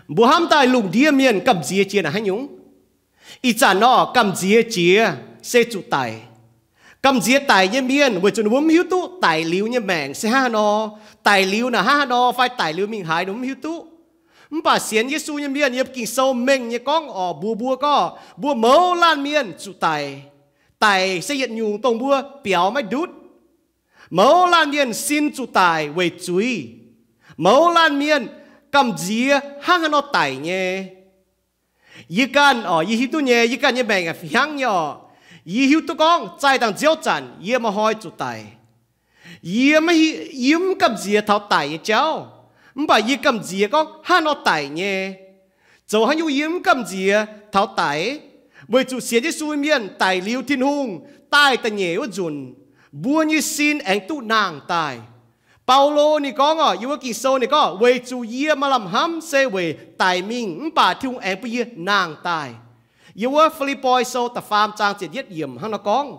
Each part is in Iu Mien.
Mbuo hnamv daaih lungh ndiev mienh gamh nziex jiex naaic haaix nyungc? Ih zanc nor, gamh nziex jiex se zuqc daic. Gamh nziex daic nyei mienh weic zuqc ninh mbuo mv hiuv duqv daic liuz nyei maengc se hnangv haaix nor, daic liuz naaic hnangv haaix nor fai daic liuz mingh haaix, ninh mv hiuv duqv. Mv baac sienx Yesu nyei mienh, yiem Ging-Sou mengh nyei gorngv oc, mbuox mbuo gorngv mbuo mouz laanh mienh zuqc daic. Daic se yietc nyungc dongh mbuo biaux maiv ndutv. Mouz laanh mienh sin zuqc daic weic zuiz. Mouz laanh mienh gamh nziex hnangv haaix nor daic nyei. Yie ganh oc, yie hiuv duqv nyei, yie ganh nyei maengc a'hnangv nyei oc. Yie hiuv duqv gorngv zaih dangh nziouv zanc yie maaih hnoi zuqc daic. Yie maiv, yie mv gamh nziex taux daic nyei jauv. Mv baac yie gamh nziex gorngv hnangv haaix nor daic nyei. Zoux haaix nyungc yie mv gamh nziex taux daic? Weic zuqc sienx Yesu nyei mienh daic liuz Tin-Hungh daaih da'nyeic wuov nzunc, mbuo nyei sin aengx duqv nangh daaih. Baulo ninh gorngv oc, yiem wuov Ging-Sou ninh gorngv, weic zuqc yie maaih lamh hnamv se weic daic mingh, mv baac Tin-Hungh aengx bun yie nangh daaih. Yiem wuov Fi^lipv^poi Sou da'faam zaang ziepc yietv yiemc hnangv nor gorngv,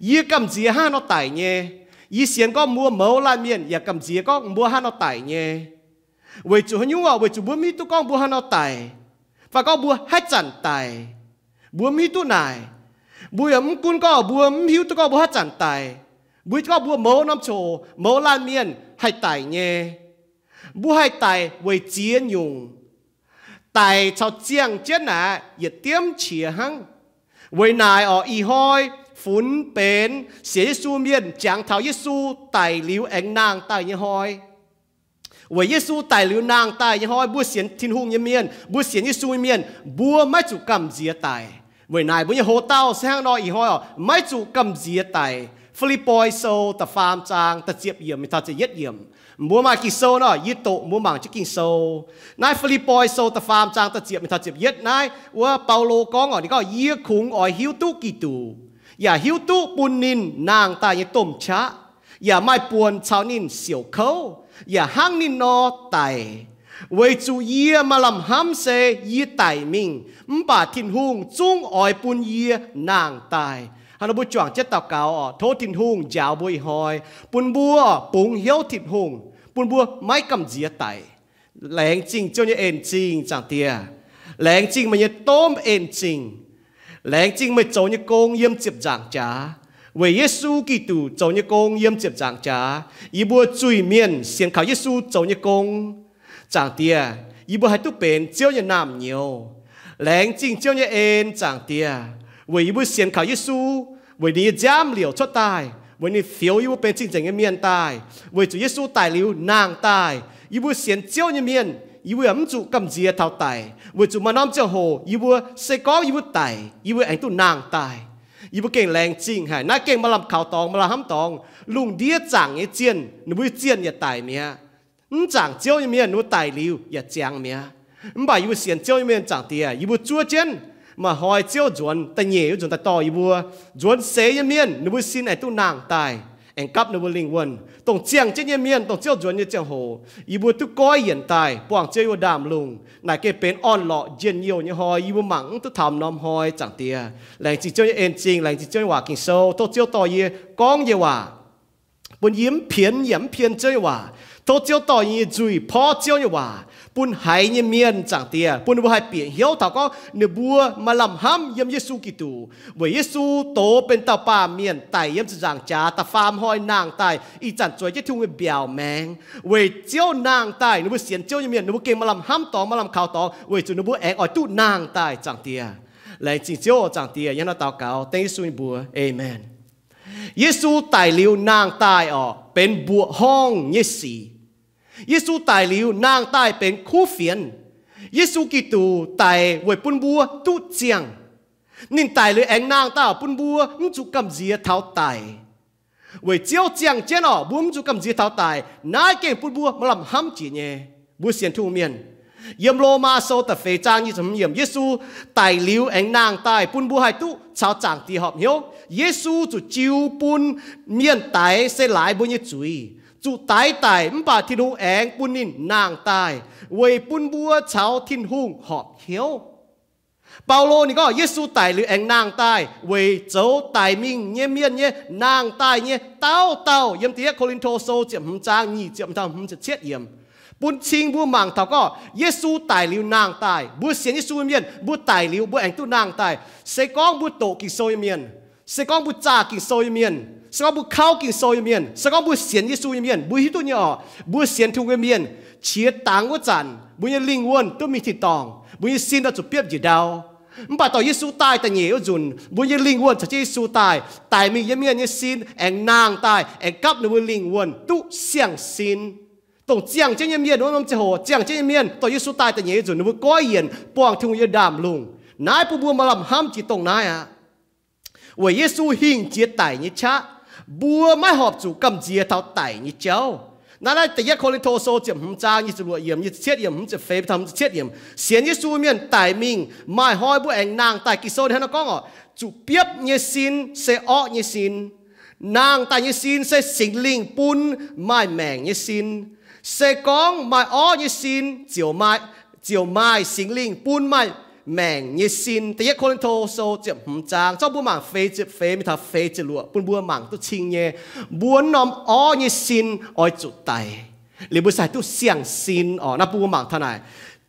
yie gamh nziex hnangv haaix nor daic nyei. Yie sienx gorngv mbuo mouz laanh mienh yaac gamh nziex gorngv mbuo hnangv haaix nor daic nyei. Weic zuqc haaix nyungc oc? Weic zuqc mbuo mv hiuv duqv gorngv mbuo hnangv haaix nor daic, fai gorngv mbuo haaix zanc daic. Mbuo mv hiuv duqv naaic. Mbuo yaac mv gunv gorngv mbuo mv hiuv duqv gorngv mbuo haaix zanc daic, mbuo hiuv duqv gorngv mbuo mouz norm coc mouz laanh mienh haih daic nyei. Mbuo haih daic weic ziex nyungc. Daic caux ziangh jienv naaic yietc diemv qiex hnangv. Weic naaic oc, ih hnoi funx benx sienx Yesu mienh jangx taux Yesu daic liuz aengx nangh daaih nyei hnoi. Weic Yesu daic liuz nangh daaih nyei hnoi, mbuo sienx Tin-Hungh nyei mienh, mbuo sienx Yesu nyei mienh, mbuo maiv zuqc gamh nziex daic. Weic naaic mbuo nyei hoc-dauh se hnangv nor, ih hnoi oc, maiv zuqc gamh nziex daic. Fi^lipv^poi Sou da'faam zaang da'ziepc yiemc mingh taux ziepc yietv yiemc. Mbuo maaih Ging-Sou nor, yie doqc mbuo mangc jienv Ging-Sou. Naaiv Fi^lipv^poi Sou da'faam zaang da'ziepc mingh taux ziepc yietv naaiv, wuov Baulo gorngv oc, ninh gorngv, yie kungx oix hiuv duqv Giduc, yaac hiuv duqv bun ninh nangh daaih nyei domh qaqv, yaac maaih buonc caux ninh siouc kouv, yaac hnangv ninh nor daic. Weic zuqc yie maaih lamh hnamv se yie daic mingh, mv baac Tin-Hungh zungv oix bun yie nangh daaih. Hnangv nor mbuo juangc jienv daux gaux oc, tov Tin-Hungh njaaux mbuo ih hnoi, bun mbuo bungx hnyouv Tin-Hungh, bun mbuo maiv gamh nziex daic. Laengz zingh Ziouv nyei en-zingh, Zaangc Diex. Laengz zingh meih nyei domh en-zingh. Laengz zingh meih zoux nyei gong yiem ziepc nzaangc jaax. Weic Yesu Giduc zoux nyei gong yiem ziepc nzaangc jaax, yie mbuo zuiz-mienh sienx kaux Yesu zoux nyei gong, Zaangc Diex, yie mbuo haih duqv benx Ziouv nyei naamh nyouz. Laengz zingh Ziouv nyei en, Zaangc Diex, weic yie mbuo sienx kaux Yesu, weic ninh nyei nziaamv liouc cuotv daaih, weic ninh fioux yie mbuo benx cing-nzengc nyei mienh daaih, weic zuqc Yesu daic liuz nangh daaih, yie mbuo sienx Ziouv nyei mienh, yie mbuo yaac mv zuqc gamh nziex taux daic, weic zuqc maaih norm ziangh hoc yie mbuo se gorngv yie mbuo daic, yie mbuo aengx duqv nangh daaih. Yie mbuo gengh laengz zingh haic. Naaiv gengh maaih lamh kaux dorngx, maaih lamh hnamv dorngx. Lungh ndiev zaangc nyei zienh, ninh mbuo zienh yaac daic mi'aqv. Mv zaangc Ziouv nyei mienh, ninh mbuo daic liuz yaac ziangx mi'aqv. Mv baac yie mbuo sienx Ziouv nyei mienh, Zaangc Diex, yie mbuo zuov jienv maaih hnoi Ziouv nzuonx, da'nyeic wuov nzuonx daaih dorh yie mbuo. Nzuonx seix nyei mienh, ninh mbuo sin aengx duqv nangh daaih, aengx gapv ninh mbuo lingh wuonh. Dongh ziangh jienv nyei mienh, dongh Ziouv nzuonx nyei ziangh hoc, yie mbuo duqv goiv yienc daaih buangh Ziouv yie mbuo ndaamv-lungh. Naaic gengh benx orn-lorqc njien-youh nyei hnoi, yie mbuo mangc mv duqv taux norm hnoi, Zaangc Diex. Laengz zingh Ziouv nyei en-zingh, laengz zingh Ziouv nyei waac, Ging-Sou. Tov Ziouv dorh yie gorngv nyei waac, bun yie mv pienx yaac mv pien Ziouv nyei waac. Tov Ziouv dorh yie nyei nzuih porv Ziouv nyei waac bun haiz nyei mienh, Zaangc Diex, bun ninh mbuo haih bieqc hnyouv taux gorngv ninh mbuo maaih lamh hnamv yiem Yesu Giduc, weic Yesu doz benx dauh baamh mienh daic yiem ziepc nzaangc jaax, da'faam hnoi nangh daaih, ih zanc zueiz jienv Tin-Hungh nyei mbiaauc maengx. Weic Ziouv nangh daaih, ninh mbuo sienx Ziouv nyei mienh, ninh mbuo gengh maaih lamh hnamv dorngx, maaih lamh kaux dorngx, weic zuqc ninh mbuo aengx oix duqv nangh daaih, Zaangc Diex. Laengz zingh Ziouv, Zaangc Diex, yie hnangv naaiv daux gaux dengv Yesu nyei mbuox, aamen. Yesu daic liuz nangh daaih oc, benx mbuoqc horngh nyei sic. Yesu daic liuz nangh daaih benx kuv fienx. Yesu Giduc daic weic bun mbuo duqv ziangh. Ninh daic liuz aengx nangh daaih bun mbuo mv zuqc gamh nziex taux daic. Weic Ziouv ziangh jienv oc, mbuo mv zuqc gamh nziex taux daic. Naaiv gengh bun mbuo maaih lamh hnamv jiex nyei, mbuo sienx Tin-Hungh mienh. Yiem Lomaa Sou da'feix zaang nyic ziepc hmz yiemc, Yesu daic liuz aengx nangh daaih bun mbuo haih duqv caux Zaangc Diex horpc hnyouv. Yesu zuqc jiu bun mienh daix se laaix mbuo nyei zuiz, zuqc daix daic, mv baac Tin-Hungh aengx bun ninh nangh daaih weic bun mbuo caux Tin-Hungh horpc hnyouv. Baulo ninh gorngv Yesu daic liuz aengx nangh daaih weic zoux daic mingh nyei mienh nyei nangh daaih nyei dauh dauh. Yiem da'yietv Ko^lin^to Sou ziepc hmz zaang nyic ziepc taux hmz ziepc cietv yiemc. Bun cing mbuo mangc taux gorngv Yesu daic liuz nangh daaih. Mbuo sienx Yesu nyei mienh, mbuo daic liuz mbuo aengx duqv nangh daaih. Se gorngv mbuo doqc Ging-Sou nyei mienh, se gorngv mbuo zaah Ging-Sou nyei mienh, se gorngv mbuo kauv Ging-Sou nyei mienh, se gorngv mbuo sienx Yesu nyei mienh, mbuo hiuv duqv nyei orqc, mbuo sienx Tin-Hungh nyei mienh, qiex dangx wuov zanc mbuo nyei lingh wuonh duqv mingh tin-dorngh, mbuo nyei sin oix zuqc biopv njiec ndau. Mv baac dorh Yesu daaih da'nyeic wuov nzunc, mbuo nyei lingh wuonh caux jienv Yesu daaih, daic mingh nyei mienh nyei sin aengx nangh daaih, aengx gapv ninh mbuo lingh wuonh duqv siang-sin. Dongh ziangh jienv nyei mienh wuov norm ziangh hoc, ziangh jienv nyei mienh dorh Yesu daaih da'nyeic wuov nzunc, ninh mbuo goiv yienc buangh Tin-Hungh nyei ndaamv-lungh. Naaiv bun mbuo maaih lamh hnamv jiex dongh naaiv aqv. Weic Yesu hingh jiex daic nyei qaqv, mbuo maiv horpc zuqc gamh nziex taux daic nyei jauv. Naaiv, naaiv Da'yietv Ko^lin^to Sou ziepc hmz zaang nyic ziepc luoqc yiemc, nyic ziepc cietv yiemc, hmz ziepc feix taux hmz ziepc cietv yiemc. Sienx Yesu mienh daic mingh maaih hnoi mbuo aengx nangh daaih. Ging-Sou hnangv naaiv gorngv oc, zuqc biopv nyei sin se orqv nyei sin. Nangh daaih nyei sin se Singx Lingh bun maaih maengc nyei sin. Se gorngv maaih orqv nyei sin, ziouc maaih, ziouc maaih Singx Lingh bun maaih maengc nyei sin. Da'yietv Ko^lin^to Sou ziepc hmz zaang, zorqv mbuo mangc feix ziepc feix mingh taux feix ziepc luoqc bun mbuo mangc duqv cing nyei. Mbuo norm orqv nyei sin oix zuqc daic, liuz mbuo se haih duqv siang-sin orqc. Naaiv bun mbuo mangc taux naaic.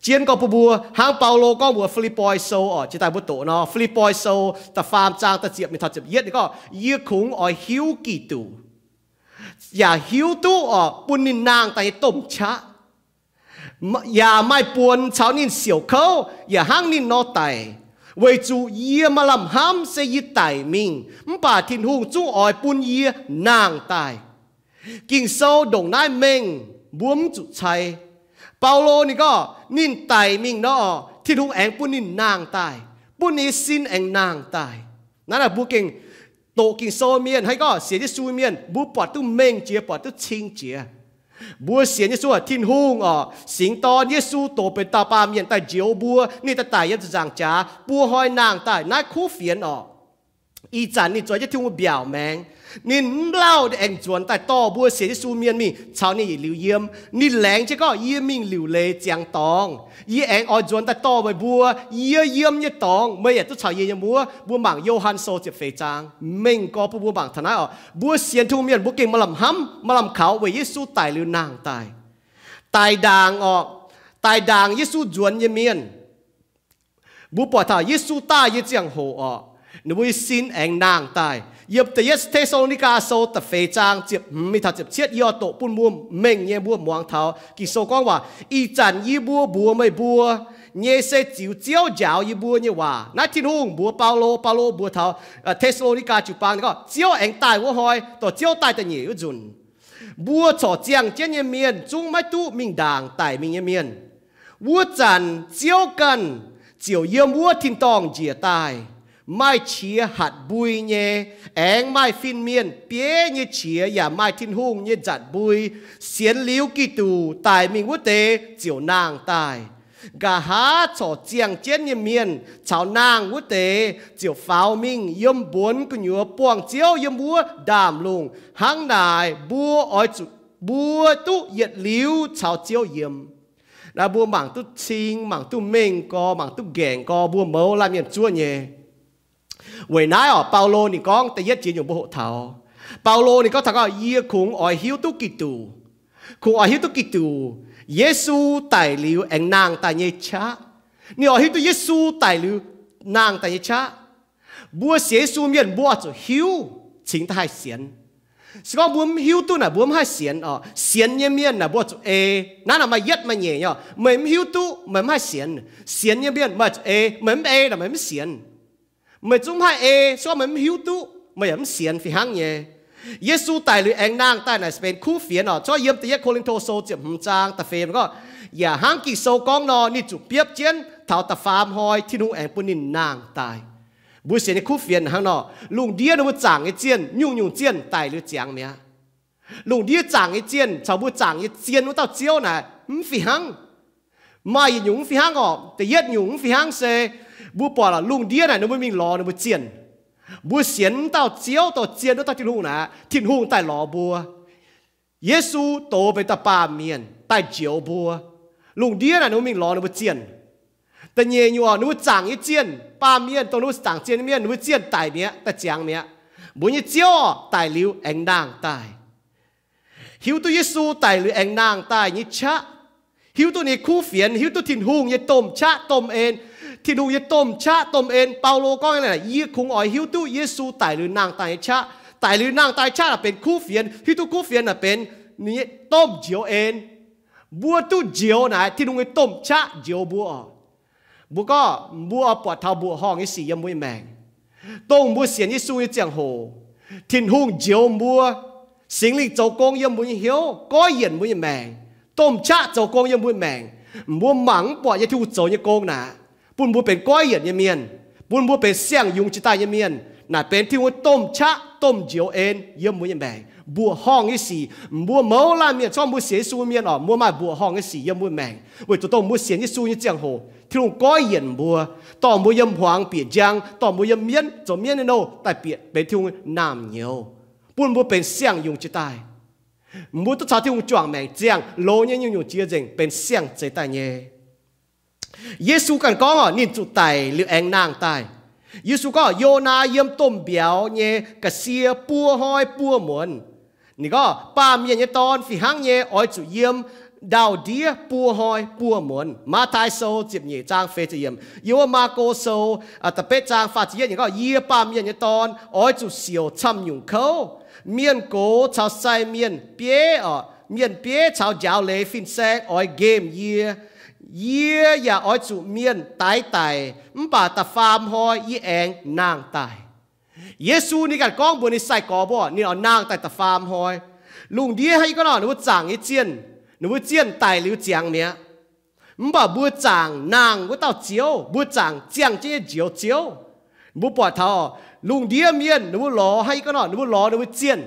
Jienv gorngv bun mbuo hnangv Baulo gorngv mbuox Fi^lipv^poi Sou orqc, jiex daaih mbuo doqc nor, Fi^lipv^poi Sou da'faam zaang da'ziepc mingh taux ziepc yietv, ninh gorngv, Yie kungx oix hiuv Giduc, yaac hiuv duqv orqc bun ninh nangh daaih nyei domh qaqv, yaac maaih buonc caux ninh siouc kouv, yaac hnangv ninh nor daic. Weic zuqc yie maaih lamh hnamv se yie daic mingh, mv baac Tin-Hungh zungv oix bun yie nangh daaih. Ging-Sou ndongc naaiv mengh, mbuo mv zuqc cai. Baulo ninh gorngv ninh daic mingh nor, Tin-Hungh aengx bun ninh nangh daaih, bun ninh nyei sin aengx nangh daaih. Naaiv naaic mbuo gengh doqc Ging-Sou mienh, haaix gorngv sienx Yesu mienh, mbuo buatc duqv mengh jiex, buatc duqv cing jiex. Mbuo sienx Yesu, Tin-Hungh orqc, Singx Dorn Yesu doz benx dauh baamh mienh daaih njoux mbuo, ninh daaih daic yiem ziepc nzaangc jaax, buo hnoi nangh daaih, naaiv kuv fienx orqc. Ih zanc ninh zoux jienv Tin-Hungh mbiaauc maengx. Ninh mv lauh, ninh aengx nzuonx daaih dorh mbuo sienx Yesu mienh mingh caux ninh yietc liuz yiem. Ninh laengz jienv gorngv, Yie mingh liuc leiz ziangx dorngx, yie aengx oix nzuonx daaih dorh meih mbuo. Yie yiem nyei dorngx meih yaac duqv caux yie yiem wuov. Mbuo mangc Yo^han Sou ziepc feix zaang. Mengh gorx bun mbuo mangc taux naaiv orqc. Mbuo sienx Tin-Hungh mienh mbuo gengh maaih lamh hnamv, maaih lamh kaux weic Yesu daic liuz nangh daaih. Daic ndaangc orqc, daic ndaangc Yesu nzuonx nyei mienh. Mbuo buatc taux Yesu daaih nyei ziangh hoc orqc, ninh mbuo nyei sin aengx nangh daaih. Yiem da'yietv Te^saa^lo^ni^gaa Sou da'feix zaang ziepc hmz mingh taux ziepc cietv, yie oix doqc bun mbuo mengh nyei, mbuo muangx taux Ging-Sou gorngv waac, Ih zanc yie mbuo mbuox meih mbuo nyei se ziux Ziouv njaaux yie mbuo nyei waac. Naaiv Tin-Hungh mbuox Baulo, Baulo mbuox taux Te^saa^lo^ni^gaa jiu-baang, ninh gorngv Ziouv aengx daaih wuov hnoi, dorh Ziouv daaih da'nyeic wuov nzunc, mbuo corc ziangh jienv nyei mienh zungv maiv duqv mingh ndaangc daic mingh nyei mienh. Wuov zanc Ziouv ganh ziouc yiem wuov tin-dorngh njiec daaih, maaih qiex hatc mbui nyei, aengx maaih fin-mienh bieiv nyei qiex yaac maaih Tin-Hungh nyei nzatc mbui. Sienx liuz Giduc daic mingh wuov deix ziouc nangh daaih. Nqa'haav corc ziangh jienv nyei mienh caux nangh wuov deix ziouc faaux mingh yiem mbuonx gu'nyuoz buangh Ziouv yiem wuov ndaamv-lungh. Hnangv naaic mbuo oix zuqc, mbuo duqv yietc liuz caux Ziouv yiem. Naaiv mbuo mangc duqv cing, mangc duqv mengh gorx, mangc duqv nqaengc gorx, mbuo mouz laanh mienh zuov nyei. Weic naaiv orqc, Baulo ninh gorngv da'yietv jiex nyungc mbuo hoqc taux. Baulo ninh gorngv taux gorngv, Yie kungx oix hiuv duqv Giduc, kungx oix hiuv duqv Giduc, Yesu daic liuz aengx nangh daaih nyei qaqv. Ninh oix hiuv duqv Yesu daic liuz nangh daaih nyei qaqv. Mbuo sienx Yesu mienh mbuo oix zuqc hiuv cingx daaih haih sienx. Se gorngv mbuo mv hiuv duqv naaic mbuo mv haih sienx orqc. Sienx nyei mienh naaic mbuo zuqc ei. Naaiv naaic maaih yietv maaih nyeic nyei orqc. Meih mv hiuv duqv meih mv haih sienx. Sienx nyei mienh meih zuqc ei. Meih mv ei naaic meih mv sienx. Meih zungv mv haih ei, se gorngv meih mv hiuv duqv meih yaac mv sienx fih hnangv nyei. Yesu daic liuz aengx nangh daaih naaic benx kuv fienx orqc. Zorqv yiem da'yietv Ko^lin^to Sou ziepc hmz zaang da'feix gorngv, yaac hnangv Ging-Sou gorngv nor, ninh zuqc biopv jienv taux da'faam hnoi Tin-Hungh aengx bun ninh nangh daaih. Mbuo sienx nyei kuv fienx hnangv nor, lungh ndiev ninh mbuo zaangc nyei zienh, nyungc-nyungc zienh daic liuz ziangx mi'aqv. Lungh ndiev zaangc nyei zienh caux mbuo zaangc nyei zien wuov dauh Ziouv naaic mv fih hnangv. Maaih yietc nyungc mv fih hnangv orqc. Da'yietv nyungc mv fih hnangv se mbuo buatc lungh ndiev naaic ninh mbuo mingh lorz ninh mbuo zienh. Mbuo sienx wuov dauh Ziouv, dorh zien wuov dauh Tin-Hungh naaic, Tin-Hungh daaih lorz mbuo. Yesu doz benx dauh baamh mienh daaih njoux mbuo. Lungh ndiev naaic ninh mbuo mingh lorz ninh mbuo zienh. Da'nyeic nyungc orqc, ninh mbuo zaangc nyei zienh, baamh mienh dongh ninh mbuo zaangc zienh nyei mienh, ninh mbuo zienh daic mi'aqv, daaih ziangx mi'aqv. Mbuo nyei Ziouv orqc daic liuz aengx nangh daaih. Hiuv duqv Yesu daic liuz aengx nangh daaih nyei qaqv, Hiuv duqv ninh nyei kuv fienx, hiuv duqv Tin-Hungh nyei domh qaqv domh en. Tin-Hungh nyei domh qaqv domh en, Baulo gorngv, Yie kungx oix hiuv duqv Yesu daic liuz nangh daaih nyei qaqv. Daic liuz nangh daaih nyei qaqv naaic benx kuv fienx, hiuv duqv kuv fienx naaic benx ninh nyei domh njoux en. Mbuo duqv njoux naaic, Tin-Hungh nyei domh qaqv njoux mbuo oc. Mbuo gorngv mbuo oix buatc taux mbuoqc horngh nyei sic yiem mbuo nyei maengc. Dongh mbuo sienx Yesu nyei ziangh hoc, Tin-Hungh njoux mbuo, Singx Lingh zoux gong yiem mbuo nyei hnyouv, goiv yienc mbuo nyei maengc, domh qaqv zoux gong yiem mbuo maengc. Mbuo mangc mv buatc nyei Tin-Hungh zoux nyei gong naaic, bun mbuo benx goiv yienc nyei mienh, bun mbuo benx siang-yungz jiex daaih nyei mienh. Naaic benx Tin-Hungh domh qaqv domh njoux en yiem mbuo nyei maengc. Mbuoqc horngh nyei sic, mbuo mouz laanh mienh, corc mbuo sienx Yesu mienh oc, mbuo maaih mbuoqc horngh nyei sic yiem mbuo maengc, weic zuqc dongh mbuo sienx Yesu nyei ziangh hoc, Tin-Hungh goiv yienc mbuo, dorh mbuo yiem hmuangx bieqc njang, dorh mbuo yiem mienv, zoux mienv nyei nouh daaih bieqc benx Tin-Hungh naamh nyouz, bun mbuo benx siang-yungz jiex daaih. Mbuo duqv caux Tin-Hungh juangc maengc ziangh, loz nyei nyungc-nyungc jiex nzengc benx siang-zeix daaih nyei. Yesu ganh gorngv oc, ninh zuqc daic liuz aengx nangh daaih. Yesu gorngv, Yonaa yiem domh mbiauz nyei ga'sie buo hnoi buo muonz. Ninh gorngv, Baamh Mienh nyei Dorn fih hnangv nyei oix zuqc yiem ndau-ndiev buo hnoi buo muonz. Matv^taai Sou ziepc nyeic zaang feix ziepc yiemc, yiem wuov Maako Sou da'betv zaang faah ziepc yietv, ninh gorngv, Yie, Baamh Mienh nyei Dorn, oix zuqc siouc camv-nyungc kouv. Mienh gox caux sai mienh bieiv oc, mienh bieiv caux njaaux leiz fin-saeng oix nqemh yie. Yie yaac oix zuqc mienh daix daic, mv baac da'faam hnoi yie aengx nangh daaih. Yesu ninh ganh gorngv mbuox ninh sai-gorx mbuo, ninh oix nangh daaih da'faam hnoi. Lungh ndiev hnangv yie gorngv nor, ninh mbuo zaangc nyei zienh, ninh mbuo zienh daic liuz ziangx mi'aqv. Mv baac mbuo zaangc nangh wuov dauh Ziouv, mbuo zaangc ziangh jienv nyei njoux Ziouv. Mbuo buatc taux lungh ndiev mienh ninh mbuo lorz, hnangv yie gorngv nor, ninh mbuo lorz ninh mbuo zienh.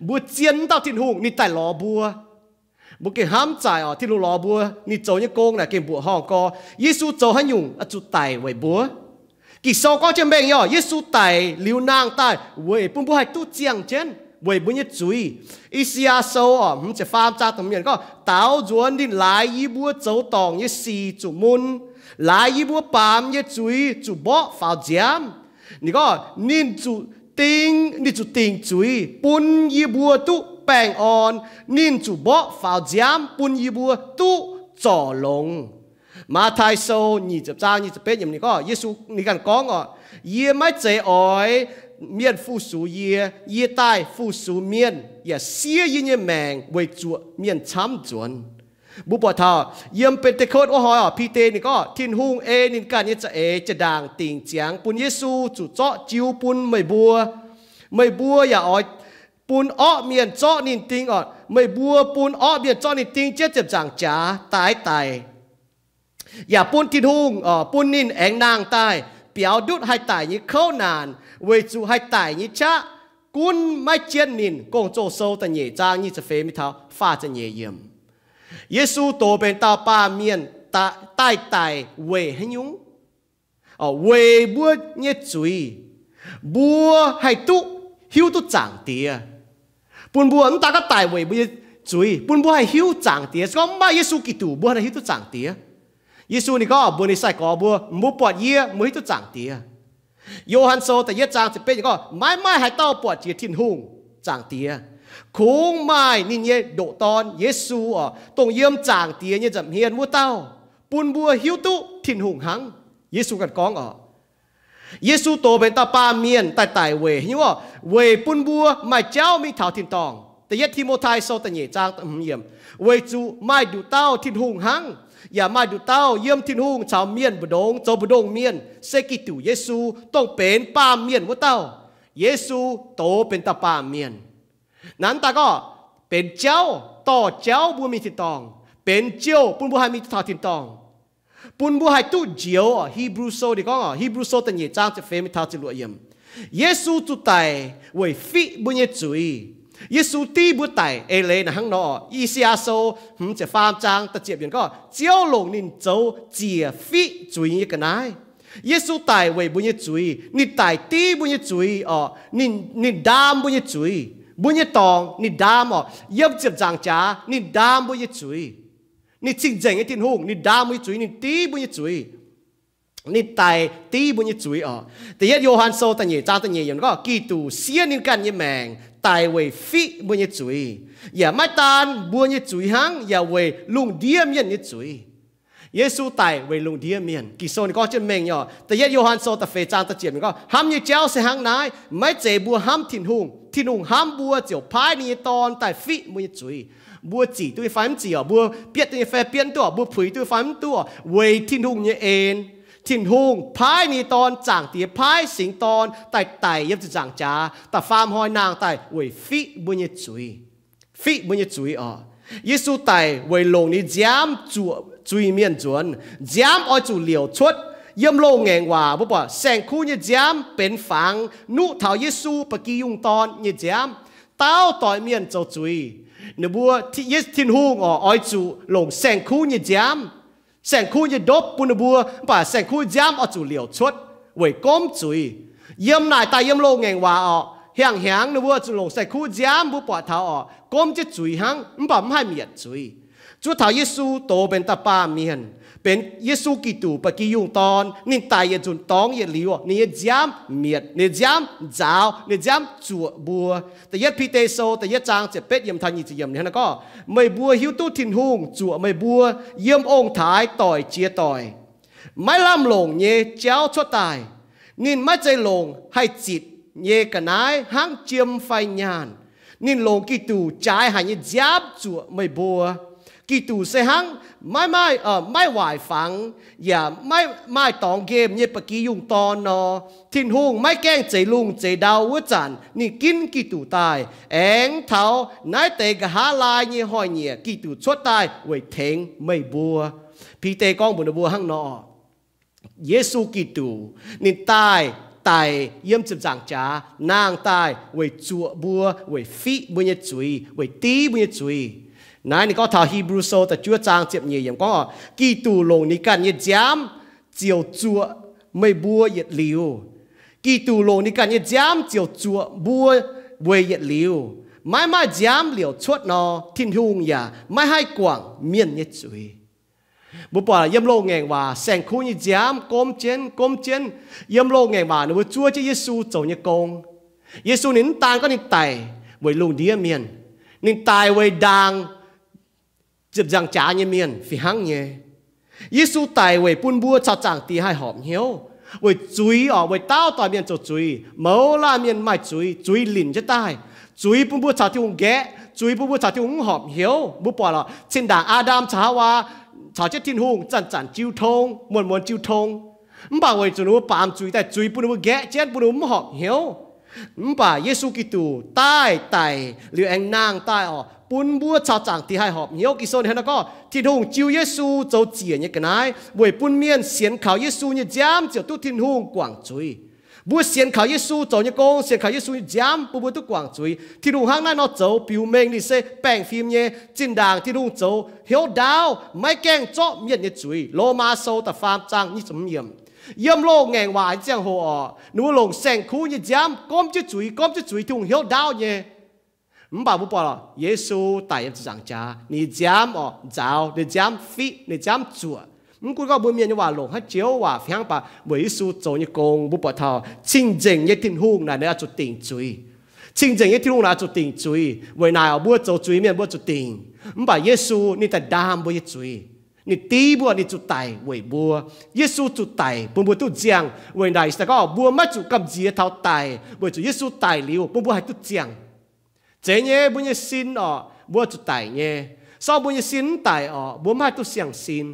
Mbuo zien wuov dauh Tin-Hungh ninh daaih lorz mbuo. Mbuo gengh hnamv zaaic oc, Tin-Hungh lorz mbuo, ninh zoux nyei gong naaic gengh mbuoqc horngh gorx. Yesu zoux haaix nyungc oix zuqc daic weic mbuo? Ging-Sou gorngv jienv mengh nyei oc, Yesu daic liuz nangh daaih weic bun mbuo haih duqv ziangh jienv weic mbuo nyei zuiz. I^saa^yaa Sou oc, hmz ziepc faam zaang da'hmz yiemc gorngv, Daaux nzuonx ninh laaix yie mbuo zoux dorngc nyei sic zuqc mun, laaix yie mbuo baamz nyei zuiz zuqc mborqv faaux nziaamv. Ninh gorngv, ninh zuqc ding, ninh zuqc dingc zuiz bun yie mbuo duqv baengh orn. Ninh zuqc mborqv faaux nziaamv bun yie mbuo duqv zorc longx. Matv^taai Sou nyic ziepc zaang nyic ziepc betv yiemc ninh gorngv, Yesu ninh ganh gorngv oc, Yie maiv zeiz oix mienh fu-sux yie, yie daaih fu-sux mienh, yaac siev yie nyei maengc weic zuoqc mienh camv nzuonx. Mbuo buatc taux yiem Ben^te^kotv wuov hnoi oc, Bide ninh gorngv Tin-Hungh ei ninh ganh nyei za'eix jaa-ndaangc dingc ziangx bun Yesu zuqc zorqv jiu bun meih mbuo. Meih mbuo yaac oix bun orqv mienh zorqv ninh ding oc. Meih mbuo bun orqv mienh zorqv ninh ding jienv ziepc nzaangc jaax daix daic, yaac bun Tin-Hungh, bun ninh aengx nangh daaih biaux ndutv haih daic nyei kouv naanc, weic zuqc haih daic nyei qaqv gunv maiv jienv ninh. Gong-Zoh Sou da'nyeic zaang nyic ziepc feix mingh taux faah ziepc nyeic yiemc. Yesu doz benx dauh baamh mienh daaih daic weic haaix nyungc? Weic mbuo nyei zuiz. Mbuo haih duqv hiuv duqv Zaangc Diex. Bun mbuo mv daan gorngv daic weic mbuo nyei zuiz, bun mbuo haih hiuv Zaangc Diex. Se gorngv mv maaih Yesu Giduc, mbuo haaix nor hiuv duqv Zaangc Diex? Yesu ninh gorngv mbuox ninh sai-gorx mbuo, Mbuo buatc yie, mbuo hiuv duqv Zaangc Diex. Yo^han Sou da'yietv zaang ziepc betv yiemc gorngv, Maiv maaih haaix dauh buatc jiex Tin-Hungh, Zaangc Diex, kungx maaih ninh nyei ndoqc Dorn, Yesu oc, dongh yiem Zaangc Diex nyei nza'hmien wuov dauh, bun mbuo hiuv duqv Tin-Hungh hnangv. Yesu ganh gorngv oc. Yesu doz benx dauh baamh mienh daaih daic weic haaix nyungc? Weic bun mbuo maaih jauv mingh taux tin-dorngh. Da'yietv Ti^mo^tai Sou da'nyeic zaang da'hmz yiemc, weic zuqc maaih nduqc dauh Tin-Hungh hnangv, yaac maaih nduqc dauh yiem Tin-Hungh caux mienh mbu'ndongx zoux mbu'ndongx mienh, se Giduc Yesu, dongh benx baamh mienh wuov dauh. Yesu doz benx dauh baamh mienh. Nanv daaih gorngv benx jauv, dorh jauv mbuo mingh tin-dorngh, benx jouh bun mbuo haih mingh duqv taux tin-dorngh, bun mbuo haih duqv njoux oc. Hipv^lu Sou ninh gorngv oc, Hipv^lu Sou da'nyeic zaang ziepc feix mingh taux ziepc luoqc yiemc. Yesu zuqc daic weic fiqv mbuo nyei zuiz. Yesu div mbuo daic eix leiz naaic hnangv nor oc. I^saa^yaa Sou hmz ziepc faam zaang da'ziepc yiemc gorngv, Ziouv longc ninh zoux ziec fiqv zuiz nyei ga'naaiv. Yesu daic weic mbuo nyei zuiz. Ninh daic div mbuo nyei zuiz oc. Ninh, ninh ndaam mbuo nyei zuiz. Mbuo nyei dorngx ninh ndaam oc. Yiem ziepc nzaangc jaax ninh ndaam mbuo nyei zuiz. Ninh cing-nzengc nyei Tin-Hungh, ninh ndaam mbuo nyei zuiz, ninh div mbuo nyei zuiz. Ninh daic div mbuo nyei zuiz oc. Da'yietv Yo^han Sou da'nyeic zaang da'nyeic yiemc gorngv, Giduc siev ninh ganh nyei maengc daic weic fiqv mbuo nyei zuiz. Yaac maiv daan mbuo nyei zuiz hnangv, yaac weic lungh ndiev mienh nyei zuiz. Yesu daic weic lungh ndiev mienh. Ging-Sou ninh gorngv jienv mengh nyei. Da'yietv Yo^han Sou da'feix zaang da'ziepc gorngv, hnamv nyei jauv se hnangv naaiv, maiv zeiz mbuo hnamv Tin-Hungh. Tin-Hungh hnamv mbuo ziouc paaiv ninh nyei Dorn daaih fiqv mbuo nyei zuiz. Mbuo zic duqv nyei fai mv zic oc? Mbuo bietv duqv nyei fai bietv mv duqv oc? Mbuo puix duqv fai mv duqv oc? Weic Tin-Hungh nyei en, Tin-Hungh paaiv ninh nyei Dorn, Zaangc Diex paaiv Singx Dorn daaih daic yiem ziepc nzaangc jaax, da'faam hnoi nangh daaih weic fiqv mbuo nyei zuiz. Fiqv mbuo nyei zuiz oc. Yesu daic weic longc ninh nziaamv zuoqc zuiz-mienh nzuonx. Nziaamv oix zuqc liouc cuotv. Yiem loz-ngaengc waac mbuo buatc saeng-kuv nyei nziaamv benx fangx nuqv taux Yesu ba'gi yungh dorn nyei nziaamv. Dauh doic mienh zoux zuiz, ninh mbuo, Tin-Hungh oc, oix zuqc longc saeng-kuv nyei nziaamv, saeng-kuv nyei ndopv bun ninh mbuo. Mv baac saeng-kuv nziaamv oix zuqc liouc cuotv weic gomv zuiz. Yiem naaic daaih yiem loz-ngaengc waac oc, hnyangx-hnyangx ninh mbuo zuqc longc saeng-kuv nziaamv, mbuo buatc taux oc, gomv jienv zuiz hnangv, mv baac mv haih mietc zuiz. Zuov taux Yesu doz benx da'baamh mienh, benx Yesu Giduc ba'gi yungh dorn. Ninh daic yietc nzunc dorngx yietc liuz, ninh nyei nziaamv mietc, ninh nziaamv nzaaux, ninh nziaamv zuoqc mbuo. Da'yietv Bide Sou da'yietv zaang ziepc betv yiemc taux nyic ziepc yiemc ninh hnangv naaiv gorngv, meih mbuo hiuv duqv Tin-Hungh zuoqc meih mbuo yiem ong-taaix doic jiex doic, maiv lamh longc nyei jauv cuotv daaih. Ninh maiv zeiz longc haih zitc nyei ga'naaiv hnangv jiem fai nyaanh. Ninh longc Giduc jaaix haic nyei nziaamv zuoqc meih mbuo. Giduc se hnangv maiv maaih, maiv waaic fangx yaac maiv maaih dorngx nqemh nyei ba'gi yungh dorn nor. Tin-Hungh maiv gaengh zeix lungh zeix ndau wuov zanc ninh ginv Giduc daaih, aengx taux naaiv deix nqa'haav laai nyei hnoi-nyieqc Giduc cuotv daaih weic tengx meih mbuo. Bide gorngv mbuox ninh mbuo hnangv nor, Yesu Giduc ninh daaih, daic yiem ziepc nzaangc jaax, nangh daaih weic zuoqc mbuo, weic fiqv mbuo nyei zuiz, weic div mbuo nyei zuiz. Naaiv ninh gorngv taux Hipv^lu Sou da'juov zaang ziepc nyeic yiemc gorngv, Giduc longc ninh ganh nyei nziaamv ziouc zuoqc meih mbuo yietc liuz. Giduc longc ninh ganh nyei nziaamv ziouc zuoqc mbuo weic yietc liuz. Maiv maaih nziaamv liouc cuotv nor, Tin-Hungh yaac maiv haih guangc mienh nyei zuiz. Mbuo buatc yiem loz-ngaengc waac saeng-kuv nyei nziaamv gomv jienv, gomv jienv. Yiem loz-ngaengc waac ninh mbuo zuov jienv Yesu zoux nyei gong. Yesu ninh mv daan gorngv ninh daic weic lungh ndiev mienh. Ninh daic weic ndaangc ziepc nzaangc jaax nyei mienh fih hnangv nyei. Yesu daic weic bun mbuo caux Zaangc Diex haih horpc hnyouv, weic zuiz oc, weic dauh doic mienh zoux zuiz. Mouz laanh mienh maaih zuiz, zuiz linc jienv daaih. Zuiz bun mbuo caux Tin-Hungh nqaeqv, zuiz bun mbuo caux Tin-Hungh mv horpc hnyouv. Mbuo buatc lorqc, zinh ndaangc Aa^ndam caux Haawaa caux jienv Tin-Hungh zanc-zanc jiu tong, muonz-muonz jiu tong. Mv baac weic zuqc ninh mbuo baamz zuiz daaih, zuiz bun ninh mbuo nqaeqv jienv, bun ninh mbuo mv horpc hnyouv. Mv baac Yesu Giduc daaih daic liuz aengx nangh daaih oc, bun mbuo caux Zaangc Diex haih horpc hnyouv. Ging-Sou hnangv naaiv gorngv, Tin-Hungh jiu Yesu zoux ziec nyei ga'naaiv weic bun mienh sienx kaux Yesu nyei nziaamv ziouc duqv Tin-Hungh guangc zuiz. Mbuo sienx kaux Yesu zoux nyei gong, sienx kaux Yesu nyei nziaamv, bun mbuo duqv guangc zuiz. Tin-Hungh hnangv naaiv nor zoux biux mengh ninh se baengh fim nyei. Zinh ndaangc Tin-Hungh zoux hnyouv ndaauv, maiv gaengh zorqv mienh nyei zuiz. Lomaa Sou da'faam zaang nyic ziepc hmz yiemc. Yiem loz-ngaengc waac nyei ziangh hoc oc, ninh mbuo longc saeng-kuv nyei nziaamv gomv jienv zuiz, gomv jienv zuiz, Tin-Hungh hnyouv ndaauv nyei. Mv baac mbuo buatc lorqc, Yesu daic yiem ziepc nzaangc jaax, ninh nziaamv oc nzaaux, ninh nziaamv fiqv, ninh nziaamv zuoqc. Mv gunv gorngv mbuo mienh nyei waac longc haaix joux waac fih hnangv, mv baac weic Yesu zoux nyei gong, mbuo buatc taux cing-nzengc nyei Tin-Hungh naaic ninh oix zuqc dingc zuiz. Cing-nzengc nyei Tin-Hungh naaic oix zuqc dingc zuiz. Weic naaic oc, mbuo zoux zuiz mienh mbuo zuqc dingc. Mv baac Yesu ninh daaih ndaam mbuo nyei zuiz. Ninh div mbuo, ninh zuqc daic weic mbuo. Yesu zuqc daic bun mbuo duqv nziangh. Weic naaic se gorngv mbuo maiv zuqc gamh nziex taux daic, weic zuqc Yesu daic liuz bun mbuo haih duqv ziangh. Zeiz nyei, mbuo nyei sin oc, mbuo zuqc daic nyei. Se gorngv mbuo nyei sin mv daic oc, mbuo mv haih duqv siang-sin.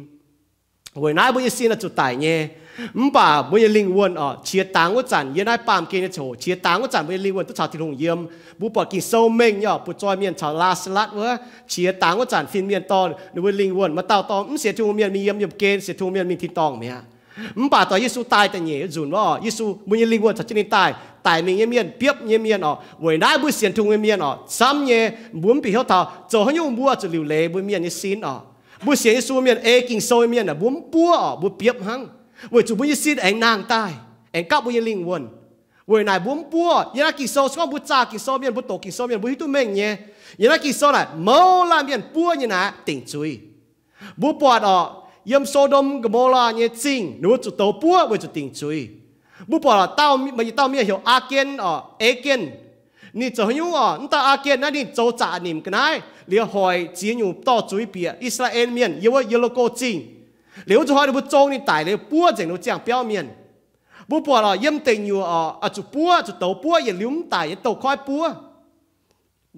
Weic naaiv mbuo nyei sin oix zuqc daic nyei. Mv baac mbuo nyei lingh wuonh oc, qiex dangx wuov zanc, yiem naaiv baamh gen nyei ziangh hoc, qiex dangx wuov zanc mbuo nyei lingh wuonh duqv caux Tin-Hungh yiem. Mbuo buatc Ging-Sou mengh nyei oc, butv-zoih mienh caux Laa^saa^latv wuov, qiex dangx wuov zanc fin-mienh dorh ninh mbuo lingh wuonh, maaih dauh dorh mv sienx Tin-Hungh mienh mingh yiem yiemh gen, sienx Tin-Hungh mienh mingh tin-dorngh mi'aqv. Mv baac doix Yesu daaih da'nyeic nzunc wuov oc, Yesu mbuo nyei lingh wuonh caux jienv ninh daaih, daic mingh nyei mienh, biopv nyei mienh oc. Weic naaiv mbuo sienx Tin-Hungh nyei mienh oc, camv nyei, mbuo mv bieqc hnyouv taux zoux haaix nyungc mbuo zuqc liuc leiz mbuo mienh nyei sin oc. Mbuo sienx Yesu mienh, ei Ging-Sou mienh aah, mbuo mv buov oc, mbuo biopv hnangv, weic zuqc mbuo nyei sin aengx nangh daaih, aengx gapv mbuo nyei lingh wuonh. Weic naaic mbuo mv buov. Yiem naaiv Ging-Sou se gorngv mbuo zaah Ging-Sou mienh, mbuo doqc Ging-Sou mienh, mbuo hiuv duqv mengh nyei. Yiem naaiv Ging-Sou naaic mouz laanh mienh buov nyei naaic dingc zuiz. Mbuo buatc oc, yiem So^ndom, Go^mo^laa nyei zingh ninh mbuo zuqc douz buov weic zuqc dingc zuiz. Mbuo buatc oc, dauh, maaih yietc dauh mienh heuc Aa^gen oc, Achan. Ninh zoux haaix nyungc oc? Mv dauh Aa^gen naaiv ninh zoux zaqc nimc ga'naaiv liuz hoic ziex nyungc dorh zuiz bieqc I^saa^laa^en Mienh yiem wuov Ye^li^ko Zingh. Liuz wuov zuqc hnoi ninh mbuo zong ninh daic liuz buov nzengc ninh mbuo ziangh biauv mienh. Mbuo buatc oc, yiem deic nyuoqc oc, oix zuqc buov, zuqc douz buov, yietc liuz mv daic nyei douz-koiv buov.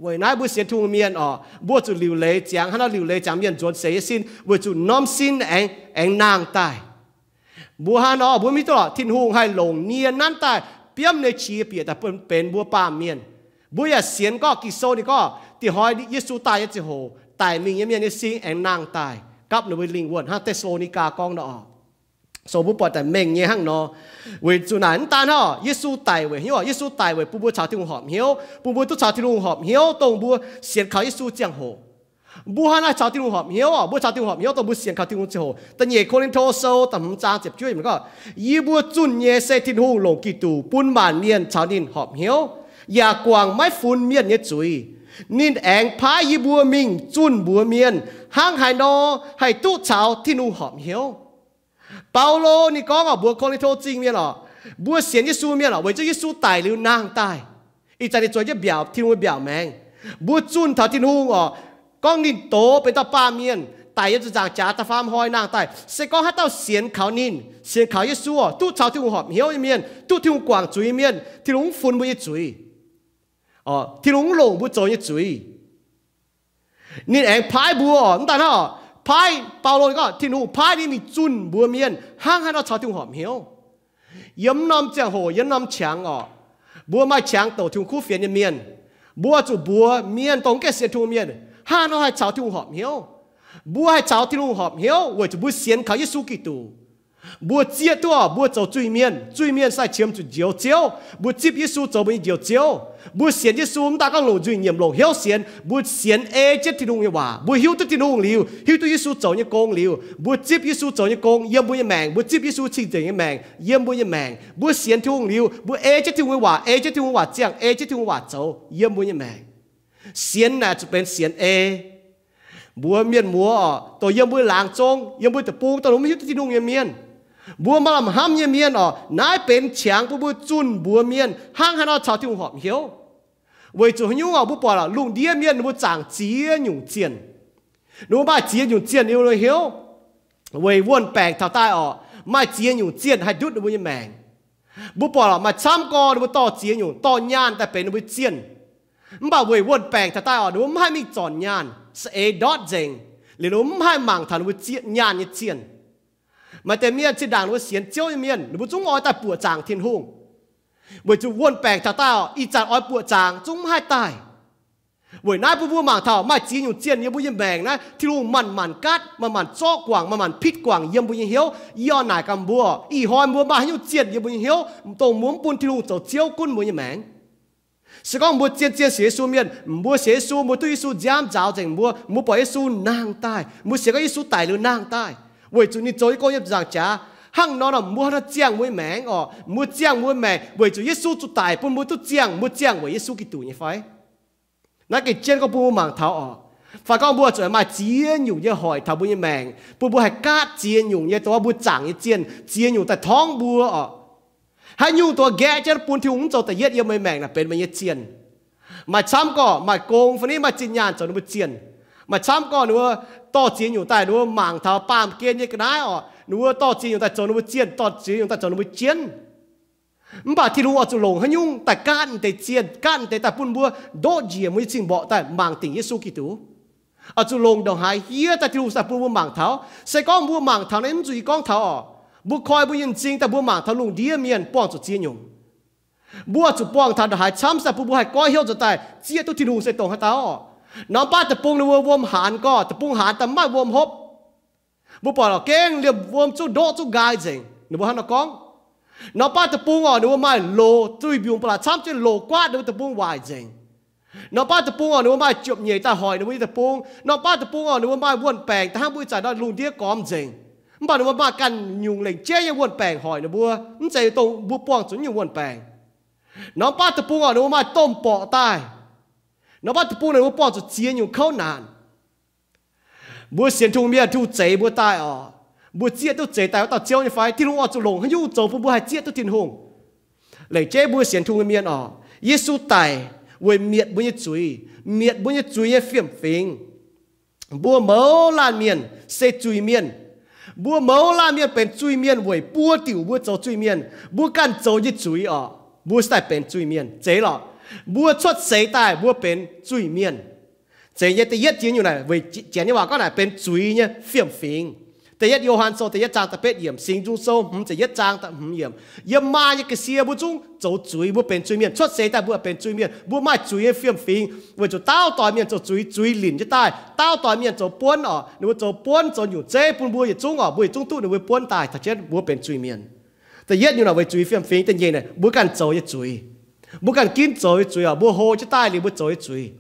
Weic naaiv mbuo sienx Tin-Hungh mienh oc, mbuo zuqc liuc leiz ziangx, hnangv nor liuc leiz ziangx mienh nzuonx seix nyei sin, weic zuqc norm sin aengx, aengx nangh daaih. Mbuo hnangv nor mbuo mv hiuv duqv lorqc, Tin-Hungh haih longc nie nanv daaih biomv nyei qiex bieqc daaih benx mbuo baamh mienh. Mbuo yaac sienx gorngv Ging-Sou ninh gorngv dieh hnoi Yesu daaih nyei ziangh hoc, daic mingh nyei mienh nyei sin aengx nangh daaih gapv ninh mbuo lingh wuonh hnangv Te^saa^lo^ni^gaa gorngv nor oc. So mbuo buatc daaih mengh nyei hnangv nor. Weic zuqc naaic mv daan hnangv, Yesu daic weic hnyouv, Yesu daic weic bun mbuo caux Tin-Hungh horpc hnyouv, bun mbuo duqv caux Tin-Hungh horpc hnyouv dongh mbuo sienx kaux Yesu ziangh hoc. Mbuo hnangv naaiv caux Tin-Hungh horpc hnyouv oc, mbuo caux Tin-Hungh horpc hnyouv dongh mbuo sienx kaux Tin-Hungh ziangh hoc. Da'nyeic Ko^lin^to Sou da'hmz zaang ziepc juov yiemc gorngv, Yie mbuo zunh nyei se Tin-Hungh longc Giduc bun maanc mienh caux ninh horpc hnyouv, yaac guangc maiv funx mienh nyei zuiz. Ninh aengx paaiv yie mbuo mingh zunh mbuox mienh hnangv haaix nor haih duqv caux Tin-Hungh horpc hnyouv. Baulo ninh gorngv oc, mbuox Ko^lin^to Zingh mienh oc, mbuo sienx Yesu mienh oc, weic zuqc Yesu daic liuz nangh daaih, ih zanc ninh zueiz jienv mbiaauc, Tin-Hungh mbiaauc maengx. Mbuo zunh taux Tin-Hungh oc, gorngv ninh doz benx dauh baamh mienh daic yiem ziepc nzaangc jaax da'faam hnoi nangh daaih, se gorngv haaix dauh sienx kaux ninh, sienx kaux Yesu oc, duqv caux Tin-Hungh horpc hnyouv nyei mienh, duqv Tin-Hungh guangc zuiz nyei mienh, Tin-Hungh mv funx mbuo nyei zuiz. Tin-Hungh mv longc mbuo zoux nyei zuiz. Ninh aengx paaiv mbuo oc, mv daan hnangv oc, paaiv, Baulo gorngv Tin-Hungh paaiv ninh mingh zunh mbuox mienh hnangv haaix nor caux Tin-Hungh horpc hnyouv. Yiem norm ziangh hoc, yiem norm qangx oc, mbuo maaih qangx douc Tin-Hungh kuv fienx nyei mienh. Mbuo zuqc mbuox mienh dongh mv gaengh sienx Tin-Hungh mienh hnangv haaix nor haih caux Tin-Hungh horpc hnyouv. Mbuo haih caux Tin-Hungh horpc hnyouv weic zuqc mbuo sienx kaux Yesu Giduc. Mbuo zieqv duqv oc, mbuo zoux zuiz-mienh, zuiz-mienh sai qiemx zuqc Njoux Ziouv. Mbuo zipv Yesu zoux mbuo nyei Njoux Ziouv. Mbuo sienx Yesu mv daan gorngv longc nzuih nyiemc, longc hnyouv sienx. Mbuo sienx ei jienv Tin-Hungh nyei waac. Mbuo hiuv duqv Tin-Hungh liuz, hiuv duqv Yesu zoux nyei gong liuz, mbuo zipv Yesu zoux nyei gong yiem mbuo nyei maengc. Mbuo zipv Yesu cing-nzengc nyei maengc yiem mbuo nyei maengc. Mbuo sienx Tin-Hungh liuz, mbuo ei jienv Tin-Hungh nyei waac, ei jienv Tin-Hungh waac ziangh, ei jienv Tin-Hungh waac zoux yiem mbuo nyei maengc. Sienx naaic zuqc benx sienx ei. Mbuo mienh muoz oc, dongh yiem mbuo laangz zong, yiem mbuo deic-bung, dongh mv hiuv duqv Tin-Hungh nyei mienh, mbuo maaih lamh hnamv nyei mienh oc, naaiv benx qangx bun mbuo zunh mbuox mienh hnangv haaix nor caux Tin-Hungh horpc hnyouv. Weic zuqc haaix nyungc oc, mbuo buatc lungh ndiev mienh ninh mbuo zaangc ziex nyungc zienh. Ninh mbuo maaih ziex nyungc zienh yiem ninh mbuo hnyouv. Weic wuon-baengc taux daaih oc, maaih ziex nyungc zienh haih ndutv ninh mbuo nyei maengc. Mbuo buatc lorqc, maaih camv gorx ninh mbuo dorh ziex nyungc, dorh nyaanh daaih benx ninh mbuo zienh. Mv baac weic wuon-baengc taux daaih oc, ninh mbuo mv haih mingh zornc nyaanh, saeng-eix ndortv nzengc, liuz ninh mbuo mv haih mangc taux ninh mbuo zienh, nyaanh nyei zienh. Maaih deix mienh zinh ndaangc ninh mbuo sienx Ziouv nyei mienh, ninh mbuo zungv oix daaih buoqc zaangc Tin-Hungh. Weic zuqc wuon-baengc taux daaih oc, ih zanc oix buoqc zaangc zungv mv haih daaih. Weic naaiv bun mbuo mangc taux maaih ziex nyungc zienh yiem mbuo nyei maengc naaiv, Tin-Hungh manc-manc gaatv, manc-manc zorqv guangc, manc-manc pitv guangc yiem mbuo nyei hnyouv. Yie oix naaic gaax mbuo, ih hnoi mbuo maaih haaix nyungc zienh yiem mbuo nyei hnyouv, dongh mbuo mv bun Tin-Hungh zoux Ziouv gunv mbuo nyei maengc. Se gorngv mbuo zien-zien sienx Yesu mienh, mbuo sienx Yesu, mbuo duqv Yesu nziaamv nzaaux nzengc mbuo, mbuo buatc Yesu nangh daaih, mbuo sienx gorngv Yesu daic liuz nangh daaih, weic zuqc ninh zoux nyei gong yiem nzaangc jaax. Hnangv nor nor, mbuo hnangv nor ziangh mbuo nyei maengc oc, mbuo ziangh mbuo nyei maengc weic zuqc Yesu zuqc daic bun mbuo duqv ziangh, mbuo ziangh weic Yesu Giduc nyei fai? Naaiv gengh jienv gorngv bun mbuo mangc taux oc. Fai gorngv mbuo zuqc maaih ziex nyungc nyei hoic taux mbuo nyei maengc, bun mbuo haih gaatv ziex nyungc nyei dongh mbuo zaangc nyei zienh, ziex nyungc daaih torngv mbuo oc. Haaix nyungc dongh nqaeqv jienv bun Tin-Hungh mv zoux da'yietv yiem meih maengc naaic benx meih nyei zienh. Maaih camv gorx maaih gong fai ni maaih zinh nyaanh zoux ninh mbuo zienh. Maaih camv gorx ninh mbuo dorh ziex nyungc daaih ninh mbuo mangc taux baamh gen nyei ga'naaiv oc, ninh mbuo dorh ziex nyungc daaih zoux ninh mbuo zienh, dorh ziex nyungc daaih zoux ninh mbuo jienv. Mv baac Tin-Hungh oix zuqc longc haaix nyungc daaih gaatv deix zienh, gaatv deix daaih bun mbuo ndoqv njiec mbuo nyei cing-mborqc daaih mangc dingc Yesu Giduc. Oix zuqc longc ndongc haaix hiev daaih Tin-Hungh daaih bun mbuo mangc taux. Se gorngv mbuo mangc taux naaiv, mv zuqc yie gorngv taux oc, mbuo koi mbuo nyei m'zing daaih mbuo mangc taux lungh ndiev mienh buangh zuqc ziex nyungc. Mbuo oix zuqc buangh taux ndongc haaix camv daaih bun mbuo haih goiv hnyouv nzuonx daaih zieqv duqv Tin-Hungh se dongh haaix dauh oc. Norm baav deic-bung ninh mbuo wuom haanz gorx, deic-bung haanz daaih mv maaih wuom hopv. Mbuo buatc lorqc, gengh liemh wuom zungv ndoqv zungv nqaai nzengc. Ninh mbuo hnangv nor gorngv. Norm baav deic-bung oc, ninh mbuo maaih loz, zuiz mbiungc ba'laqc camv jienv loz guaatv ninh mbuo deic-bung waaic nzengc. Norm baav deic-bung oc, ninh mbuo maaih jopv-nyeic daaih hoic ninh mbuo nyei deic-bung. Norm baav deic-bung oc, ninh mbuo maaih wuon-baengc daaih hnangv mbuo ih zanc nor lungh ndiev gormx nzengc. Mv baac ninh mbuo maaih ganh nyungc lengc jeiv nyei wuon-baengc hoic ninh mbuo, mv zeiz dongh mbuo buangh zuqc nyungc wuon-baengc. Norm baav deic-bung oc, ninh mbuo maaih domh borqc daaih. Norm baav deic-bung ninh mbuo buangh zuqc ziex nyungc kouv naanc. Mbuo sienx Tin-Hungh mienh, Tin-Hungh zeix mbuo daaih oc, mbuo zieqv duqv zeix daaih wuov dauh Ziouv nyei fai? Tin-Hungh oix zuqc longc haaix nyungc zoux bun mbuo haih zieqv duqv Tin-Hungh? Lengc jeiv mbuo sienx Tin-Hungh nyei mienh oc, Yesu daic, weic mietc mbuo nyei zuiz, mietc mbuo nyei zuiz nyei fiem-fingx. Mbuo mouz laanh mienh se zuiz-mienh. Mbuo mouz laanh mienh benx zuiz-mienh weic buo diuc mbuo zoux zuiz-mienh. Mbuo ganh zoux nyei zuiz orqc, mbuo se daaih benx zuiz-mienh. Zeiz lorqc, mbuo cuotv seix daaih mbuo benx zuiz-mienh. Zeiz nyei. Da'yietv jiex nyungc naaic, weic Janx nyei waac gorngv naaic benx zuiz nyei fiem-fingx. Da'yietv Yo^han Sou da'yietv zaang da'betv yiemc, Singx Nzung Sou hmz ziepc yietv zaang da'hmz yiemc. Yiem maa nyei ga'sie mbuo zungv zoux zuiz, mbuo benx zuiz-mienh. Cuotv seix daaih mbuo benx zuiz-mienh, mbuo maaih zuiz nyei fiem-fingx weic zuqc daauv doix mienh zoux zuiz, zuiz linc jienv daaih. Daauv doix mienh zoux buonv orqc, ninh mbuo zoux buonv zoux nyungc zeiv bun mbuo yietc zungv orqc, mbuo yietc zungv duqv ninh mbuo buonv daaih, taux jienv mbuo benx zuiz-mienh. Da'yietv nyungc naaic weic zuiz fiem-fingx. Da'nyeic naaic mbuo ganh zoux nyei zuiz. Mbuo ganh ginv zoux nyei zuiz orqc, mbuo hlo jienv daaih liuz mbuo zoux nyei zuiz.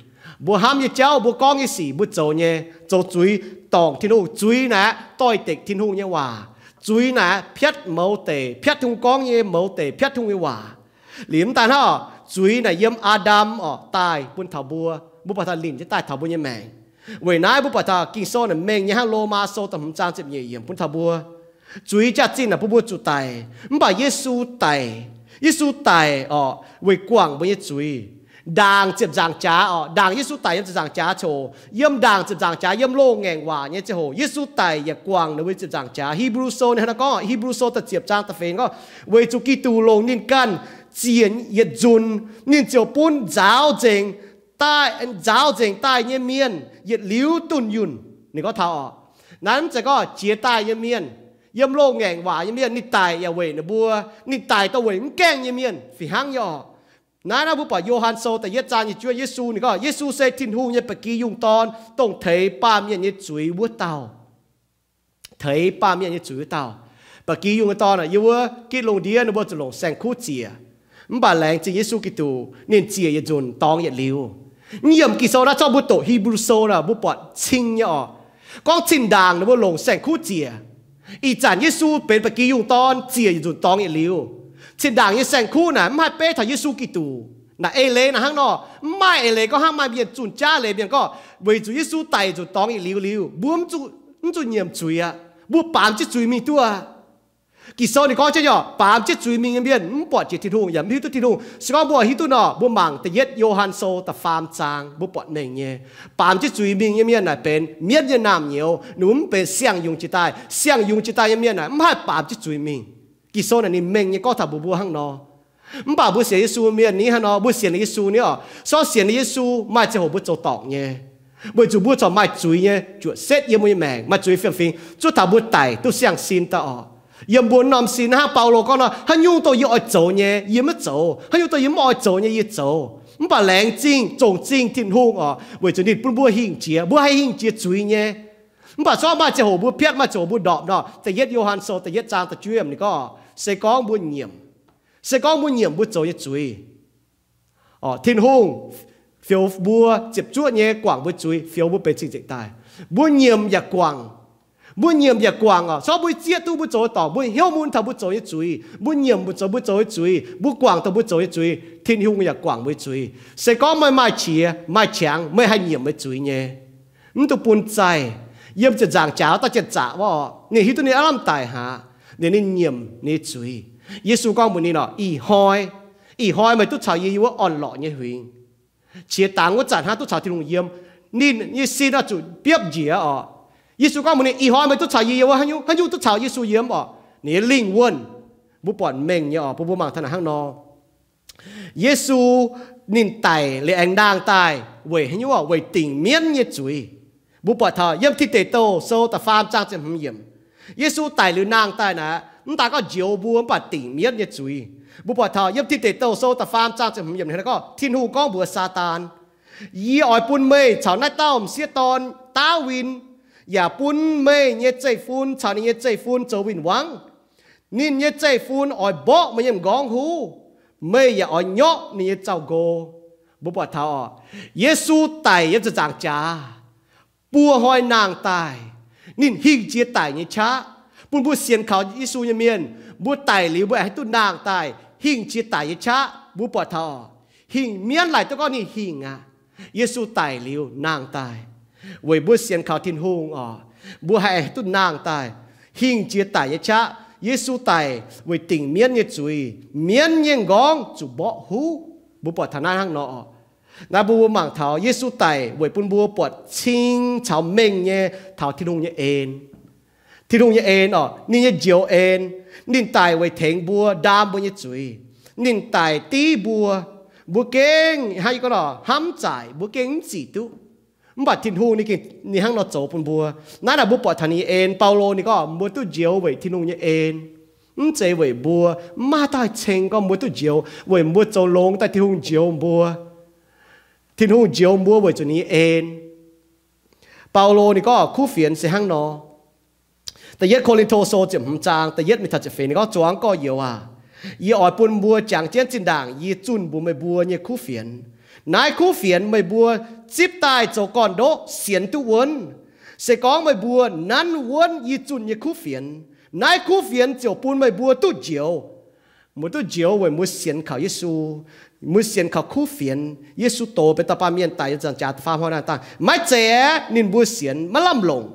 Mbuo hnamv nyei jauv, mbuo gorngv nyei sic, mbuo zoux nyei, zoux zuiz dorngc Tin-Hungh. Zuiz naaic doix-dekc Tin-Hungh nyei waac. Zuiz naaic piatv mouz deic, piatv Tin-Hungh gorngv nyei mouz deic, piatv Tin-Hungh nyei waac. Liuz mv daaih hnangv, zuiz naaic yiem Aa^ndam orqc daaih bun taux mbuo. Mbuo buatc taux linc jienv daaih taux mbuo nyei maengc. Weic naaiv mbuo buatc taux Ging-Sou naaic mengh nyei hnangv Lomaa Sou da'hmz zaang ziepc nyeic yiemc bun taux mbuo. Zuiz jaax-zinh naaic bun mbuo zuqc daic, mv baac Yesu daic. Yesu daic orqc weic guangc mbuo nyei zuiz. Ndaangc ziepc nzaangc jaax orqc, ndaangc Yesu daic yiem ziepc nzaangc jaax ziouc, yiem ndaangc ziepc nzaangc jaax, yiem loz-ngaengc waac nyei ziangh hoc Yesu daic yaac guangc ninh mbuo ziepc nzaangc jaax. Hipv^lu Sou ninh hnangv naaiv gorngv, Hipv^lu Sou da'ziepc zaang da'feix gorngv, weic zuqc Giduc longc ninh ganh ziec yietc nzunc, ninh ziouc bun nzaaux nzengc, nzaaux nzengc daaih nyei mienh yietc liuz dunh yunh. Ninh gorngv taux orqc, naaiv mv zeiz gorngv jiex daaih nyei mienh, yiem loz-ngaengc waac nyei mienh, ninh daic yaac weic ninh mbuo, ninh daic dongh weic mv gaengh nyei mienh fih hnangv nyei orqc. Naaiv naaiv mbuo buatc Yo^han Sou da'yietv zaang nyei juov, Yesu ninh gorngv Yesu se Tin-Hungh nyei ba'gi yungh Dorn, dongh teix baamh mienh nyei zuiz wuov dauh. Teix baamh mienh nyei zuiz wuov dauh. Ba'gi yungh nyei dorn aah, yiem wuov gitv lungh ndiev ninh mbuo zuqc longc saeng-kuv ziec. Mv baac laengz zingh Yesu Giduc, ninh ziec yietc nzunc dorngx yietc liuz. Mv yiemc Ging-Sou naaiv, zorqv mbuo doqc Hipv^lu Sou naaic, mbuo buatc cing nyei orqc. Gorngv zinh ndaangc ninh mbuo longc saeng-kuv ziec. Ih zanc Yesu benx ba'gi yungh dorn ziec yietc nzunc dorngx yietc liuz. Zinh ndaangc nyei saeng-kuv naaic mv haih beiv taux Yesu Giduc. Naaic eix leiz naaic hnangv nor, mv maaih eix leiz gorngv hnangv maaih mienh zunh jaav leiz mienh gorngv, weic zuqc Yesu daic nzunc dorngx yietc liuz liuz, mbuo mv zuqc, mv zuqc nyiemc zuiz aqv. Mbuo baamz jienv zuiz mingh duqv aqv. Ging-Sou ninh gorngv jienv nyei orqc, baamz jienv zuiz mingh nyei mienh mv buatc jiex Tin-Hungh, yaac mv hiuv duqv Tin-Hungh. Se gorngv mbuo hiuv duqv nor, mbuo mangc da'yietv Yo^han Sou da'faam zaang, mbuo buatc mengh nyei. Baamz jienv zuiz mingh nyei mienh naaic benx mienv nyei naamh nyouz, ninh mbuo mv benx siang-yungz jiex daaih. Siang-yungz jiex daaih nyei mienh naaic mv haih baamz jienv zuiz mingh. Ging-Sou naaic ninh mengh nyei gorngv taux mbuox mbuo hnangv nor. Mv baac mbuo sienx Yesu mienh ni hnangv nor, mbuo sienx Yesu ni orqc, sortv sienx Yesu maaih ziangh hoc mbuo zoux dorngc nyei, weic zuqc mbuo corc maaih zuiz nyei juoqc setv yiem mbuo nyei maengc, maaih zuiz fiem-fingx zuov taux mbuo daic duqv siang-sin daaih orqc. Yiem mbuo norm sin hnangv Baulo gorngv nor, haaix nyungc dongh yie oix zoux nyei, yie maiv zoux. Haaix nyungc dongh yie mv oix zoux nyei, yie zoux. Mv baac laengz zingh, zongh zingh Tin-Hungh orqc, weic zuqc ninh bun mbuo hingh jiex, mbuo haih hingh jiex zuiz nyei. Mv baac sortv maaih ziangh hoc mbuo piatv, maaih ziangh hoc mbuo ndorpc nor, da'yietv Yo^han Sou da'yietv zaang da'juov yiemc ninh gorngv, se gorngv mbuo nyiemc, se gorngv mbuo nyiemc mbuo zoux nyei zuiz, Tin-Hungh fioux mbuo ziepc zuoqv nyei guangc mbuo zuiz, fioux mbuo benx cing-nzengc daaih. Mbuo nyiemc yaac guangc. Mbuo nyiemc yaac guangc orqc. Sortv mbuo zieqv duqv mbuo zoux nyei dorngc, mbuo hnyouv mun taux mbuo zoux nyei zuiz, mbuo nyiemc mbuo zoux, mbuo zoux nyei zuiz, mbuo guangc dongh mbuo zoux nyei zuiz, Tin-Hungh yaac guangc mbuo zuiz. Se gorngv meih maaih qiex maaih qangx, meih haih nyiemc meih zuiz nyei. Mv dungx bun zaih. Yiem ziepc nzaangc jaax wuov dauh janx-zaqc wuov orqc, ninh hiuv duqv ninh aav lamh daic haic, ninh, ninh nyiemc ninh zuiz. Yesu gorngv mbuox ninh orqc, ih hnoi, ih hnoi meih duqv caux yie yiem wuov orn-lorqc nyei huingx. Qiex dangx wuov zanc hnangv duqv caux Tin-Hungh yiem, ninh nyei sin oix zuqc biopv njiec orqc. Yesu gorngv mbuox ninh, ih hnoi meih duqv caux yie yiem wuov, haaix nyungc, haaix nyungc duqv caux Yesu yiem orqc, ninh nyei lingh wuonh. Mbuo buatc mengh nyei orqc, bun mbuo mangc taux naaic hnangv nor. Yesu ninh daic liuz aengx nangh daaih weic haaix nyungc orqc? Weic dingc mienv nyei zuiz. Mbuo buatc taux yiem Tin Deic Douh Sou da'faam zaang ziepc hmz yiemc, Yesu daic liuz nangh daaih naaic, mv daaih gorngv njoux mbuo mv baac dingc mienv nyei zuiz. Mbuo buatc taux yiem Tin Deic Douh Sou da'faam zaang ziepc hmz yiemc ninh gorngv, Tin-Hungh gorngv mbuox Saadaan, yie oix bun meih caux naaiv dauh m'sieqv dorn Ndaawitv, yaac bun meih nyei zeiv-fun caux ninh nyei zeiv-fun zoux win-wangv. Ninh nyei zeiv-fun oix mborqv meih nyei m'nqorngv huv, meih yaac oix nyorqv ninh nyei zaux-nqo. Mbuo buatc taux orqc, Yesu daic yiem ziepc nzaangc jaax, buo hnoi nangh daaih, ninh hingh jiex daic nyei qaqv, bun mbuo sienx kaux Yesu nyei mienh, mbuo daic liuz mbuo aengx haih duqv nangh daaih hingh jiex daic nyei qaqv. Mbuo buatc taux orqc, hingh mienv laaic duqv gorngv ninh hingh aqv. Yesu daic liuz nangh daaih, weic mbuo sienx kaux Tin-Hungh orqc, mbuo haih duqv nangh daaih hingh jiex daic nyei qaqv. Yesu daic weic dingc mienv nyei zuiz, mienv nyei m'nqorngv zuqc mborqv huv. Mbuo buatc taux naaiv hnangv nor orqc. Naaiv mbuo mangc taux Yesu daic weic bun mbuo buatc cing caux mengh nyei taux Tin-Hungh nyei en. Tin-Hungh nyei en orqc, ninh nyei njoux en. Ninh daic weic tengx mbuo, ndaam mbuo nyei zuiz. Ninh daic div mbuo. Mbuo gengh hnangv yie gorngv nor, hnamv zaaic, mbuo gengh mv zic duqv. Mv baac Tin-Hungh ninh gengh ninh hnangv nor zoux bun mbuo. Naaiv naaic mbuo buatc taux ninh nyei en. Baulo ninh gorngv mbuo duqv njoux weic Tin-Hungh nyei en. Mv zeiz weic mbuo, mv maaih dauh haih ceng gorngv mbuo duqv njoux weic mbuo zoux longx daaih Tin-Hungh njoux mbuo. Tin-Hungh njoux mbuo weic zuqc ninh nyei en. Baulo ninh gorngv kuv fienx se hnangv nor. Da'yietv Ko^lin^to Sou ziepc hmz zaang da'yietv mingh taux ziepc feix ninh gorngv, Zuangx gorx-youz aac, yie oix bun mbuo jangx jienv zinh ndaangc yie zunh mbuox meih mbuo nyei kuv fienx. Naaiv kuv fienx meih mbuo zipv daaih zoux gorn-ndoqv sienx duqv wuonv. Se gorngv meih mbuo nanv wuonv yie zunh nyei kuv fienx, naaiv kuv fienx ziouc bun meih mbuo duqv njoux. Mbuo duqv njoux weic mbuo sienx kaux Yesu. Mbuo sienx kaux kuv fienx, Yesu doz benx dauh baamh mienh daic yiem ziepc nzaangc jaax da'faam hnoi naaic daaih. Maiv zeiz ninh mbuo sienx maiv lamh longc.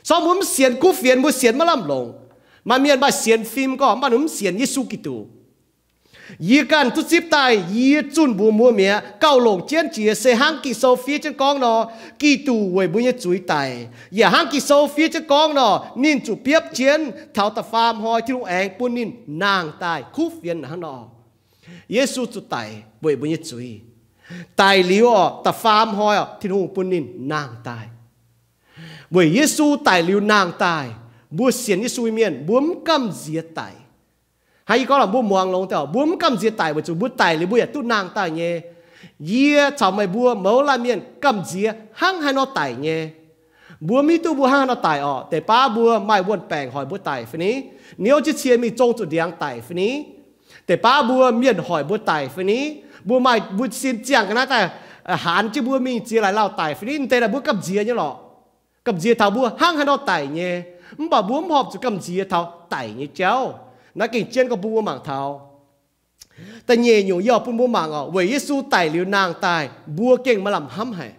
Se gorngv mbuo mv sienx kuv fienx, mbuo sienx maiv lamh longc. Maaih mienh maaih sienx fim gorngv, mv baac ninh mv sienx Yesu Giduc. Yie ganh duqv zipv daaih, yie zunh mbuox mbuo mi'aqv. Gauh longc jienv jiex se hnangv Ging-Sou fiev jienv gorngv nor, Giduc weic mbuo nyei zuiz daic. Yaac hnangv Ging-Sou fiev jienv gorngv nor, ninh zuqc biopv jienv taux da'faam hnoi Tin-Hungh aengx bun ninh nangh daaih. Kuv fienx hnangv nor, Yesu zuqc daic weic mbuo nyei zuiz. Daic liuz orqc, da'faam hnoi orqc, Tin-Hungh bun ninh nangh daaih. Weic Yesu daic liuz nangh daaih, mbuo sienx Yesu nyei mienh mbuo mv gamh nziex daic. Hnangv yie gorngv lorqc, mbuo muangx longx daaih, mbuo mv gamh nziex daic weic zuqc mbuo daic liuz mbuo yaac duqv nangh daaih nyei. Yie caux meih mbuo mouz laanh mienh gamh nziex hnangv haaix nor daic nyei. Mbuo mv hiuv duqv mbuo hnangv haaix nor daic orqc. Deix baav mbuo maaih wuon-baengc hoic mbuo daic fai ni? Niouv jienv cie mingh zong zuqc ndiangx daic fai ni? Deix baav mbuo mienh hoic mbuo daic fai ni? Mbuo maaih mbuo sin ziangh ga'naaiv daaih, haanz jienv mbuo mingh ziex laaic lauh daic fai ni? M'deix naaic mbuo gamh nziex nyei lorqc. Gamh nziex taux mbuo hnangv haaix nor daic nyei. Mv baac mbuo mv horpc zuqc gamh nziex taux daic nyei jauv. Naaiv gengh jienv gorngv bun mbuo mangc taux da'nyeic nyungc yie oix bun mbuo mangc orqc, weic Yesu daic liuz nangh daaih, mbuo gengh maaih lamh hnamv haic.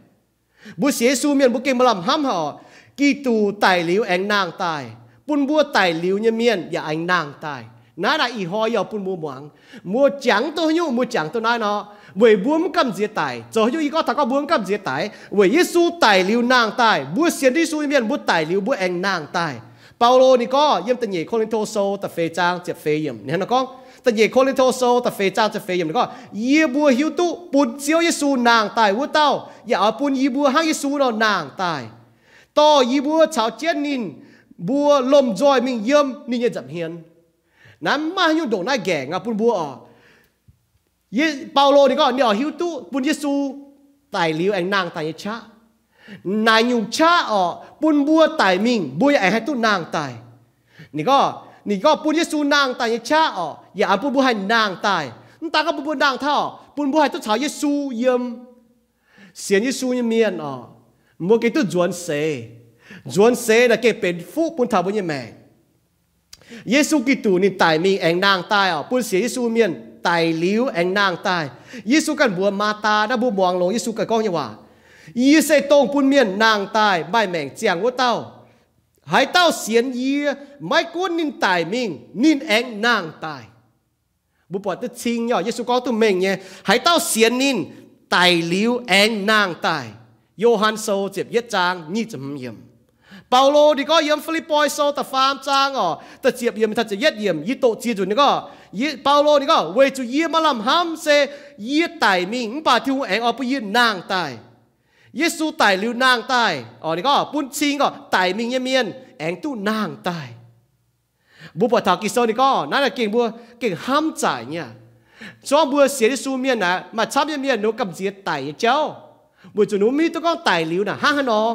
Mbuo sienx Yesu mienh mbuo gengh maaih lamh hnamv haic orqc. Giduc daic liuz aengx nangh daaih, bun mbuo daic liuz nyei mienh yaac aengx nangh daaih. Naaiv naaic ih hnoi yie oix bun mbuo muangx. Mbuo jangx duqv haaix nyungc, mbuo jangx duqv naaiv nor, weic mbuo mv gamh nziex daic. Zoux haaix nyungc yie gorngv taux gorngv mbuo mv gamh nziex daic? Weic Yesu daic liuz nangh daaih. Mbuo sienx Yesu nyei mienh mbuo daic liuz mbuo aengx nangh daaih. Baulo ninh gorngv yiem da'nyeic Ko^lin^to Sou da'feix zaang ziepc feix yiemc ninh hnangv nor gorngv, da'nyeic Ko^lin^to Sou da'feix zaang ziepc feix yiemc ninh gorngv, Yie mbuo hiuv duqv bun Ziouv Yesu nangh daaih wuov dauh yaac oix bun yie mbuo hnangv Yesu nor nangh daaih, dorh yie mbuo caux jienv ninh mbuo lomh nzoih mingh yiem ninh nyei nza'hmien. Naaiv mv maaih haaix nyungc ndongc naaiv nqaengc aqv bun mbuo orqc. Baulo ninh gorngv ninh oix hiuv duqv bun Yesu daic liuz aengx nangh daaih nyei qaqv. Naaic nyungc qaqv orqc, bun mbuo daic mingh mbuo yaac aengx haih duqv nangh daaih. Ninh gorngv, ninh gorngv bun Yesu nangh daaih nyei qaqv orqc, yaac bun mbuo haih nangh daaih. Mv daan gorngv bun mbuo nangh tauv, bun mbuo haih duqv caux Yesu yiem. Sienx Yesu nyei mienh orqc, mbuo gengh duqv nzuonx seix. Nzuonx seix naaic gengh benx fuqv bun taux mbuo nyei maengc. Yesu Giduc ninh daic mingh aengx nangh daaih orqc, bun sienx Yesu mienh daic liuz aengx nangh daaih. Yesu ganh mbuox Maathaa, naaiv mbuo muangx longx Yesu ganh gorngv nyei waac, Yie se dongh bun mienh nangh daaih maaih maengc ziangh wuov dauh. Haaix dauh sienx yie, maiv gunv ninh daic mingh, ninh aengx nangh daaih. Mbuo buatc duqv cing nyei, Yesu gorngv duqv mengh nyei, haaix dauh sienx ninh, daic liuz aengx nangh daaih. Yo^han Sou ziepc yietv zaang nyic ziepc hmz yiemc. Baulo ninh gorngv yiem Fi^lipv^poi Sou da'faam zaang orqc, da'ziepc yiemc taux ziepc yietv yiemc, yie doqc ziex nzunc ninh gorngv, Baulo ninh gorngv, Weic zuqc yie maaih lamh hnamv se yie daic mingh mv baac Tin-Hungh aengx oix bun yie nangh daaih. Yesu daic liuz nangh daaih orqc, ninh gorngv bun cing orqc, daic mingh nyei mienh aengx duqv nangh daaih. Mbuo buatc taux Ging-Sou ninh gorngv naaiv naaic gengh mbuo gengh hnamv zaaic nyei. Se gorngv mbuo sienx Yesu mienh naaic maaih camv nyei mienh ninh mbuo gamh nziex daic nyei jauv, weic zuqc ninh mbuo mv hiuv duqv gorngv daic liuz naaic hnangv haaix nor.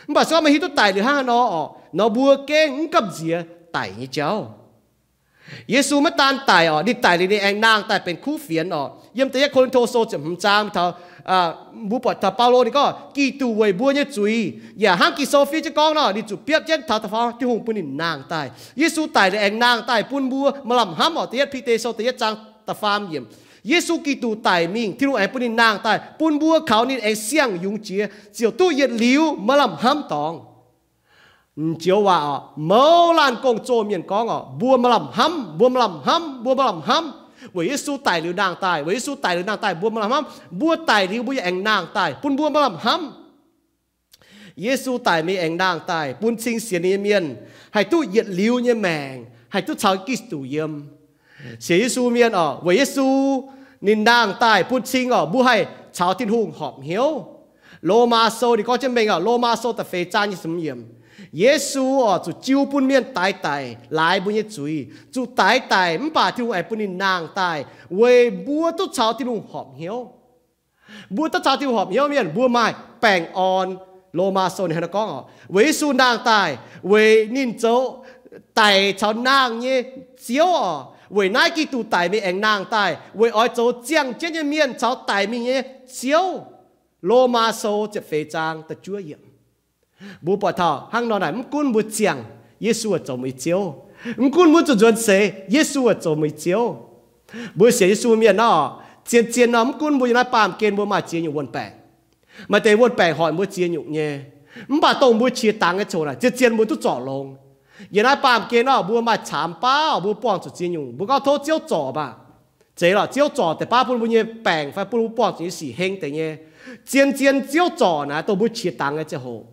Mv baac se gorngv meih hiuv duqv daic liuz hnangv haaix nor orqc, nor mbuo gengh mv gamh nziex daic nyei jauv. Yesu maiv daan daic orqc, ninh daic liuz ninh aengx nangh daaih benx kuv fienx orqc. Yiem da'yietv Ko^lin^to Sou ziepc hmz zaang taux, mbuo buatc taux Baulo ninh gorngv, Giduc weic mbuo nyei zuiz, yaac hnangv Ging-Sou fiev jienv gorngv nor, ninh zuqc biopv jienv taux da'faam Tin-Hungh bun ninh nangh daaih. Yesu daic liuz aengx nangh daaih bun mbuo maaih lamh hnamv orqc. Da'yietv Bide Sou da'yietv zaang da'faam yiemc. Yesu Giduc daic mingh, Tin-Hungh aengx bun ninh nangh daaih, bun mbuo kaux ninh aengx siang-yungz jiex, ziouc duqv yietc liuz maaih lamh hnamv dorngx. M'njoux waac orqc, mouz laanh gong-zoh mienh gorngv orqc, mbuo maaih lamh hnamv, mbuo maaih lamh hnamv, mbuo maaih lamh hnamv. Weic Yesu daic liuz nangh daaih. Weic Yesu daic liuz nangh daaih, mbuo maaih lamh hnamv. Mbuo daic liuz mbuo yaac aengx nangh daaih, bun mbuo maaih lamh hnamv. Yesu daic mingh aengx nangh daaih bun cing sienx ninh nyei mienh haih duqv yietc liuz nyei maengc, haih duqv caux Giduc yiem. Sienx Yesu mienh oc, weic Yesu ninh nangh daaih bun cing oc, mbuo haih caux Tin-Hungh horpc hnyouv. Lomaa Sou ninh gorngv jienv mengh oc, Lomaa Sou da'feix zaang nyei ziepc hmz yiemc, Yesu oc zuqc jiu bun mienh daix daic laaix mbuo nyei zuiz, zuqc daix daic mv baac Tin-Hungh aengx bun ninh nangh daaih weic mbuo duqv caux Tin-Hungh horpc hnyouv. Mbuo duqv caux Tin-Hungh horpc hnyouv mienh, mbuo maaih baengh orn. Lomaa Sou ninh hnangv naaiv gorngv oc, weic Yesu nangh daaih, weic ninh zoux daic caux nangh nyei Ziouv oc. Weic naaiv Giduc daic mingh aengx nangh daaih weic oix zoux ziangh jienv nyei mienh caux daic mingh nyei Ziouv. Lomaa Sou ziepc feix zaang da'juov yiemc. Mbuo buatc taux hnangv nor naaic, mv gunv mbuo ziangh, Yesu zoux mbuo nyei Ziouv. Mv gunv mbuo zuqc nzuonx seix, Yesu zoux mbuo nyei Ziouv. Mbuo sienx Yesu mienh nor, zien-zien nor mv gunv mbuo yiem naaiv baamh gen mbuo maaih ziex nyungc wuon-baengc. Maaih deix wuon-baengc hoic mbuo ziex nyungc nyei. Mv baac dongh mbuo qiex dangx nyei ziangh hoc naaic, zien-zien mbuo duqv zorc longx. Yiem naaiv baamh gen nor mbuo maaih caamx baav mbuo buangh zuqc ziex nyungc, mbuo gorngv tov Ziouv zorc maah. Zeiz lorqc, Ziouv zorc deix baav bun mbuo nyei baengc fai bun mbuo buangh zuqc nyei sic heng deix nyei. Zien-zien Ziouv zorc naaic dongh mbuo qiex dangx nyei ziangh hoc.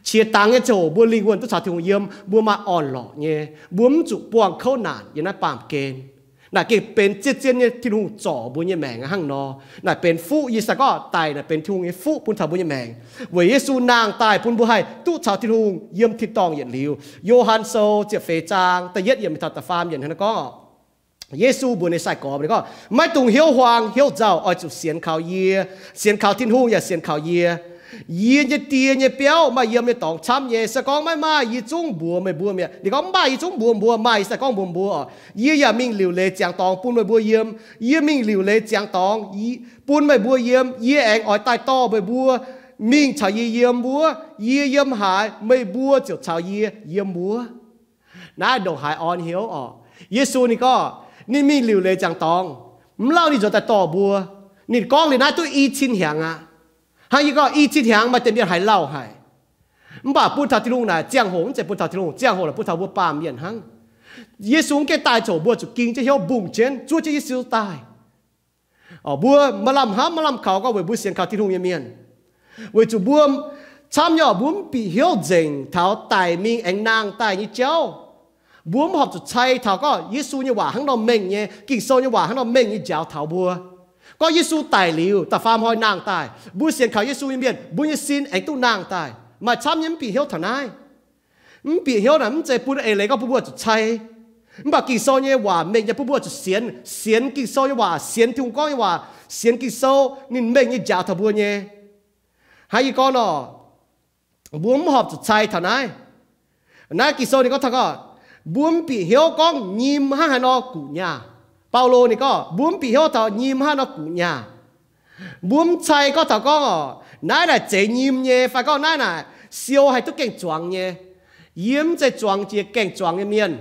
Qiex dangx nyei ziangh hoc mbuo lingh wuonh duqv caux Tin-Hungh yiem, mbuo maaih orn-lorqc nyei, mbuo mv zuqc buangh kouv naanc yiem naaiv baamh gen. Naaic gengh benx zien-zien nyei Tin-Hungh zorc mbuo nyei maengc hnangv nor. Naaic benx fuqv, yie sai gorngv daic naaic benx Tin-Hungh nyei fuqv bun taux mbuo nyei maengc. Weic Yesu nangh daaih bun mbuo haih duqv caux Tin-Hungh yiem tin-dorngh yietc liuz. Yo^han Sou ziepc feix zaang da'yietv yiemc mingh taux da'faam yiemc hnangv naaiv gorngv, Yesu mbuox ninh sai-gorx ninh gorngv, maiv dungx hnyouv huaang hnyouv nzauh, oix zuqc sienx kaux yie, sienx kaux Tin-Hungh yaac sienx kaux yie. Yie nyei Die nyei biauv maaih yiem nyei dorngx camv nyei. Se gorngv maiv maaih, yie zungv mbuox meih mbuo mi'aqv. Ninh gorngv, mv baac yie zungv mbuox mbuo, maaih, yie sai gorngv mbuox mbuo oc, yie yaac mingh liuc leiz ziangx dorngx bun meih mbuo yiem. Yie mingh liuc leiz ziangx dorngx bun meih mbuo yiem, yie aengx oix daaih dorh meih mbuo mingh caux yie yiem wuov. Yie yiem haaix, meih mbuo ziouc caux yie yiem wuov. Naaiv ndongc haaix orn hnyouv oc. Yesu ninh gorngv ninh mingh liuc leiz ziangx dorngx, mv lauh ninh nzuonx daaih dorh mbuo. Ninh gorngv liuz naaiv duqv i cin hnyangx aqv. Hnangv yie gorngv i cin hnyangx maaih deix mienh haiz lauh haic. Mv baac bun taux Tin-Hungh naaic ziangh hoc mv zeiz bun taux Tin-Hungh, ziangh hoc naaic bun taux mbuo baamh mienh hnangv. Yesu mv gaengh daaih ziouc mbuo zuqc ging jienv hnyouv mbungh jienv zuov jienv Yesu daaih. Mbuo maaih lamh hnamv maaih lamh kaux gorngv weic mbuo sienx kaux Tin-Hungh nyei mienh, weic zuqc mbuo camv nyei oc, mbuo mv bieqc hnyouv nzengc taux daic mingh aengx nangh daaih nyei jauv. Mbuo mv horpc zuqc cai taux gorngv Yesu nyei waac hnangv nor mengh nyei, Ging-Sou nyei waac hnangv nor mengh nyei njaaux taux mbuo. Gorngv Yesu daic liuz da'faam hnoi nangh daaih, mbuo sienx kaux Yesu nyei mienh mbuo nyei sin aengx duqv nangh daaih. Maaih camv nyei mv bieqc hnyouv taux naaiv. Mv bieqc hnyouv naaic mv zeiz bun eix leiz gorngv bun mbuo zuqc cai. Mv baac Ging-Sou nyei waac mengh nyei bun mbuo zuqc sienx, sienx Ging-Sou nyei waac, sienx Tin-Hungh gorngv nyei waac, sienx Ging-Sou ninh mengh nyei njaaux taux mbuo nyei. Hnangv yie gorngv nor, mbuo mv horpc zuqc cai taux naaiv. Naaiv Ging-Sou ninh gorngv taux gorngv, mbuo mv bieqc hnyouv gorngv nyim hnangv haaix nor guqc nyaah. Baulo ninh gorngv mbuo mv bieqc hnyouv taux nyim hnangv haaix nor guqc nyaah. Mbuo mv cai gorngv taux gorngv oc, naaiv naaic zeix nyim nyei fai gorngv naaiv naaic siou haih duqv gaengh zuangx nyei. Yie mv zeiz zuangx jiex gaengh zuangx nyei mienh.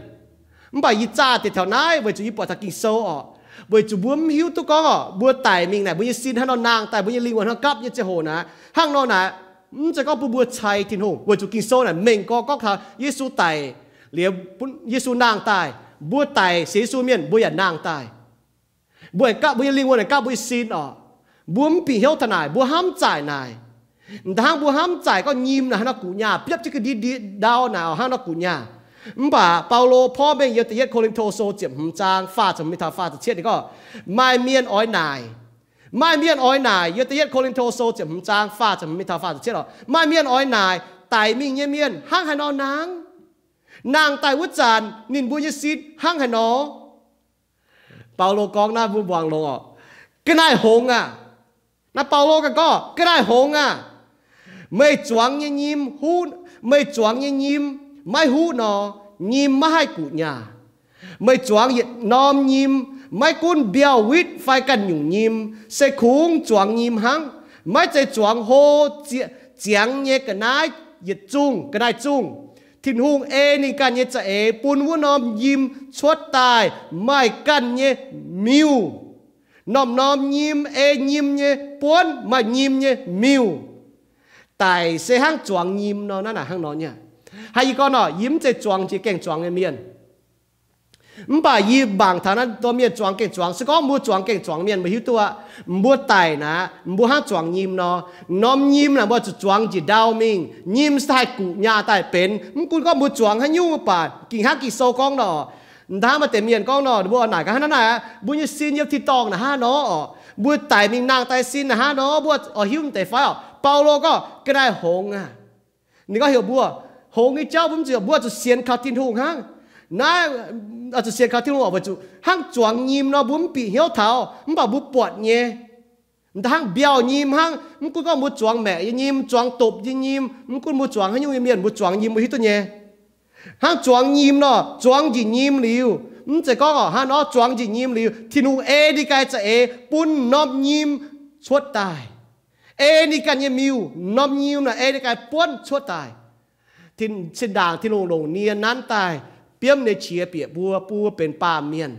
Mv baac yie zaah deix taux naaiv weic zuqc yie buatc taux Ging-Sou oc, weic zuqc mbuo mv hiuv duqv gorngv oc, mbuo daic mingh naaic mbuo nyei sin hnangv nor nangh daaih, mbuo nyei lingh wuonh hnangv gapv nyei ziangh hoc naaic, hnangv nor naaic mv zeiz gorngv bun mbuo cai Tin-Hungh, weic zuqc Ging-Sou naaic mengh gorx gorngv taux Yesu daic liuz, Yesu nangh daaih, mbuo daic sienx Yesu mienh mbuo yaac nangh daaih. Mbuo aengx gapv mbuo nyei lingh wuonh, aengx gapv mbuo nyei sin oc. Mbuo mv bieqc hnyouv taux naaic, mbuo hnamv zaaic naaic. M'daaih hnangv mbuo hnamv zaaic gorngv nyim naaic hnangv nor guqc nyaah, biopv jienv ga'ndiev ndie ndau naaic oc hnangv nor guqc nyaah. Mv baac Baulo porv mengh yiem da'yietv Ko^lin^to Sou ziepc hmz zaang faah ziepc hmz mingh taux faah ziepc cietv ninh gorngv, maaih mienh oix naaic, maaih mienh oix naaic, yiem da'yietv Ko^lin^to Sou ziepc hmz zaang faah ziepc hmz mingh taux faah ziepc cietv oc, maaih mienh oix naaic, daic mingh nyei mienh hnangv haaix nor nangv? Nangh daaih wuov zanc ninh mbuo nyei sin hnangv haaix nor? Baulo gorngv naaiv mbuo muangx longx oc. Ga'naaiv hngongx aah! Naaiv Baulo ganh gorngv, ga'naaiv hngongx aah! Meih zuangx nyei nyim huv, meih zuangx nyei nyim maiv huv nor, nyim maiv haih guqc nyaah. Meih zuangx yietc norm nyim, maiv gunv mbiauh witv fai ganh nyungc nyim, se kungx zuangx nyim hnangv, maiv zeiz zuangx hlo zie- ziangx nyei ga'naaiv yietc zungh, ga'naaiv zungh. Tin-Hungh ei ninh ganh nyei za'eix bun wuov norm nyim cuotv daaih maaih ganh nyei miuc. Norm-norm nyim ei nyim nyei buonv maaih nyim nyei miuc. Daic se hnangv zuangx nyim nor, naaiv naaic hnangv nor nyei. Haaix, yie gorngv nor, yie mv zeiz zuangx jiex gaengh zuangx nyei mienh. Mv baac yie mangc taux naaiv dorh mienh zuangx gengh zuangx. Se gorngv mbuo zuangx gengh zuangx mienh, mbuo hiuv duqv aqv, mbuo daic naaic, mbuo hnangv zuangx nyim nor. Norm nyim naaic mbuo zuqc zuangx njiec ndau mingh. Nyim se haih guqc nyaah daaih benx. Mv gunv gorngv mbuo zuangx haaix nyungc mv baac, ging hnangv Ging-Sou gorngv nor, hnangv maaih deix mienh gorngv nor, mbuo oix naaic gaax hnangv naaiv, mbuo nyei sin yiem tin-dorngh naaic hnangv nor oc. Mbuo daic mingh nangh daaih sin naaic hnangv nor, mbuo oix hiuv deix fai oc? Baulo gorngv ga'naaiv hngongx aqv. Ninh gorngv heuc mbuo, hngongx nyei jauv mbuo mv zuqc, mbuo zuqc sienx kaux Tin-Hungh hnangv. Naaiv zuqc sienx kaux Tin-Hungh oc, weic zuqc hnangv zuangx nyim nor mbuo mv bieqc hnyouv taux, mv baac mbuo buatc nyei. Hnangv mbiauh nyim hnangv, mv gunv gorngv mbuo zuangx maeqc nyei nyim, zuangx dopc nyei nyim, mv gunv mbuo zuangx haaix nyungc nyei mienh, mbuo zuangx nyim mbuo hiuv duqv nyei. Hnangv zuangx nyim nor, zuangx njiec nyim liuz, mv zeiz gorngv oc, hnangv nor zuangx njiec nyim liuz, Tin-Hungh ei ninh ganh za'eix bun norm nyim cuotv daaih. Ei ninh ganh nyei miuc, norm nyim naaic ei ninh ganh buonv cuotv daaih. Zinh ndaangc Tin-Hungh longc nie nanv daaih, biomv nyei qiex bieqc mbuo, bun mbuo benx baamh mienh.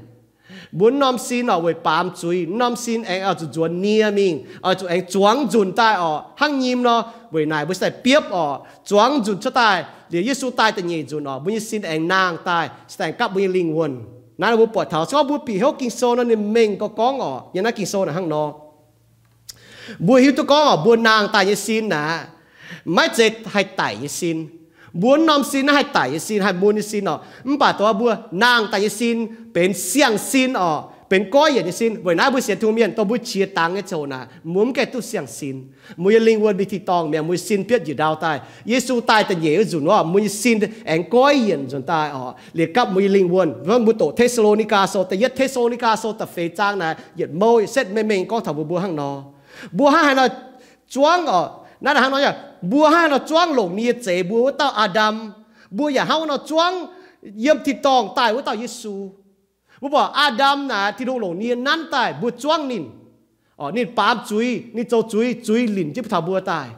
Mbuo norm sin oc weic baamz zuiz, norm sin aengx oix zuqc nzuonx nie mingh, oix zuqc aengx zuangx nzunc daaih oc. Hnangv nyim nor, weic naaic mbuo se biopv oc, zuangx nzunc cuotv daaih liuz Yesu daaih da'nyeic nzunc oc, mbuo nyei sin aengx nangh daaih, se aengx gapv mbuo nyei lingh wuonh. Naaiv mbuo buatc taux se gorngv mbuo bieqc hnyouv Ging-Sou nor ninh mengh gorngv gorngv oc, yiem naaiv Ging-Sou naaic hnangv nor. Mbuo hiuv duqv gorngv oc, mbuo nangh daaih nyei sin naaic, maiv zeiz haih daic nyei sin. Mbuo norm sin naaiv haih daic nyei sin, haih mun nyei sin oc. Mv baac dongh mbuo nangh daaih nyei sin benx siang-sin oc, benx goiv yienc nyei sin. Weic naaiv mbuo sienx Tin-Hungh mienh, dongh mbuo qiex dangx nyei ziangh hoc naaic, mbuo mv gaengh duqv siang-sin. Mbuo nyei lingh wuonh mingh tin-dorngh mi'aqv, mbuo nyei sin biopv njiec ndau daaih. Yesu daaih da'nyeic wuov nzunc wuov, mbuo nyei sin aengx goiv yienc nzuonx daaih oc, liuz gapv mbuo nyei lingh wuonh. Mbuo doqc Te^saa^lo^ni^gaa Sou da'yietv, Te^saa^lo^ni^gaa Sou da'feix zaang naaic yietc mouv setv mengh mengh gorngv taux mbuo, mbuo hnangv nor. Mbuo hnangv haaix nor zuangv oc, naaiv hnangv nor, mbuo hnangv haaix nor zuangv longc nie zeix mbuo wuov dauh Aa^ndam. Mbuo yaac hnangv wuov nor zuangv yiem tin-dorngh daaih wuov dauh Yesu. Mbuo buatc Aa^ndam naaic, Tin-Hungh longc nie nanv daaih mbuo zuangv ninh. Ninh baamz zuiz, ninh zoux zuiz, zuiz linc jienv taux mbuo daaih.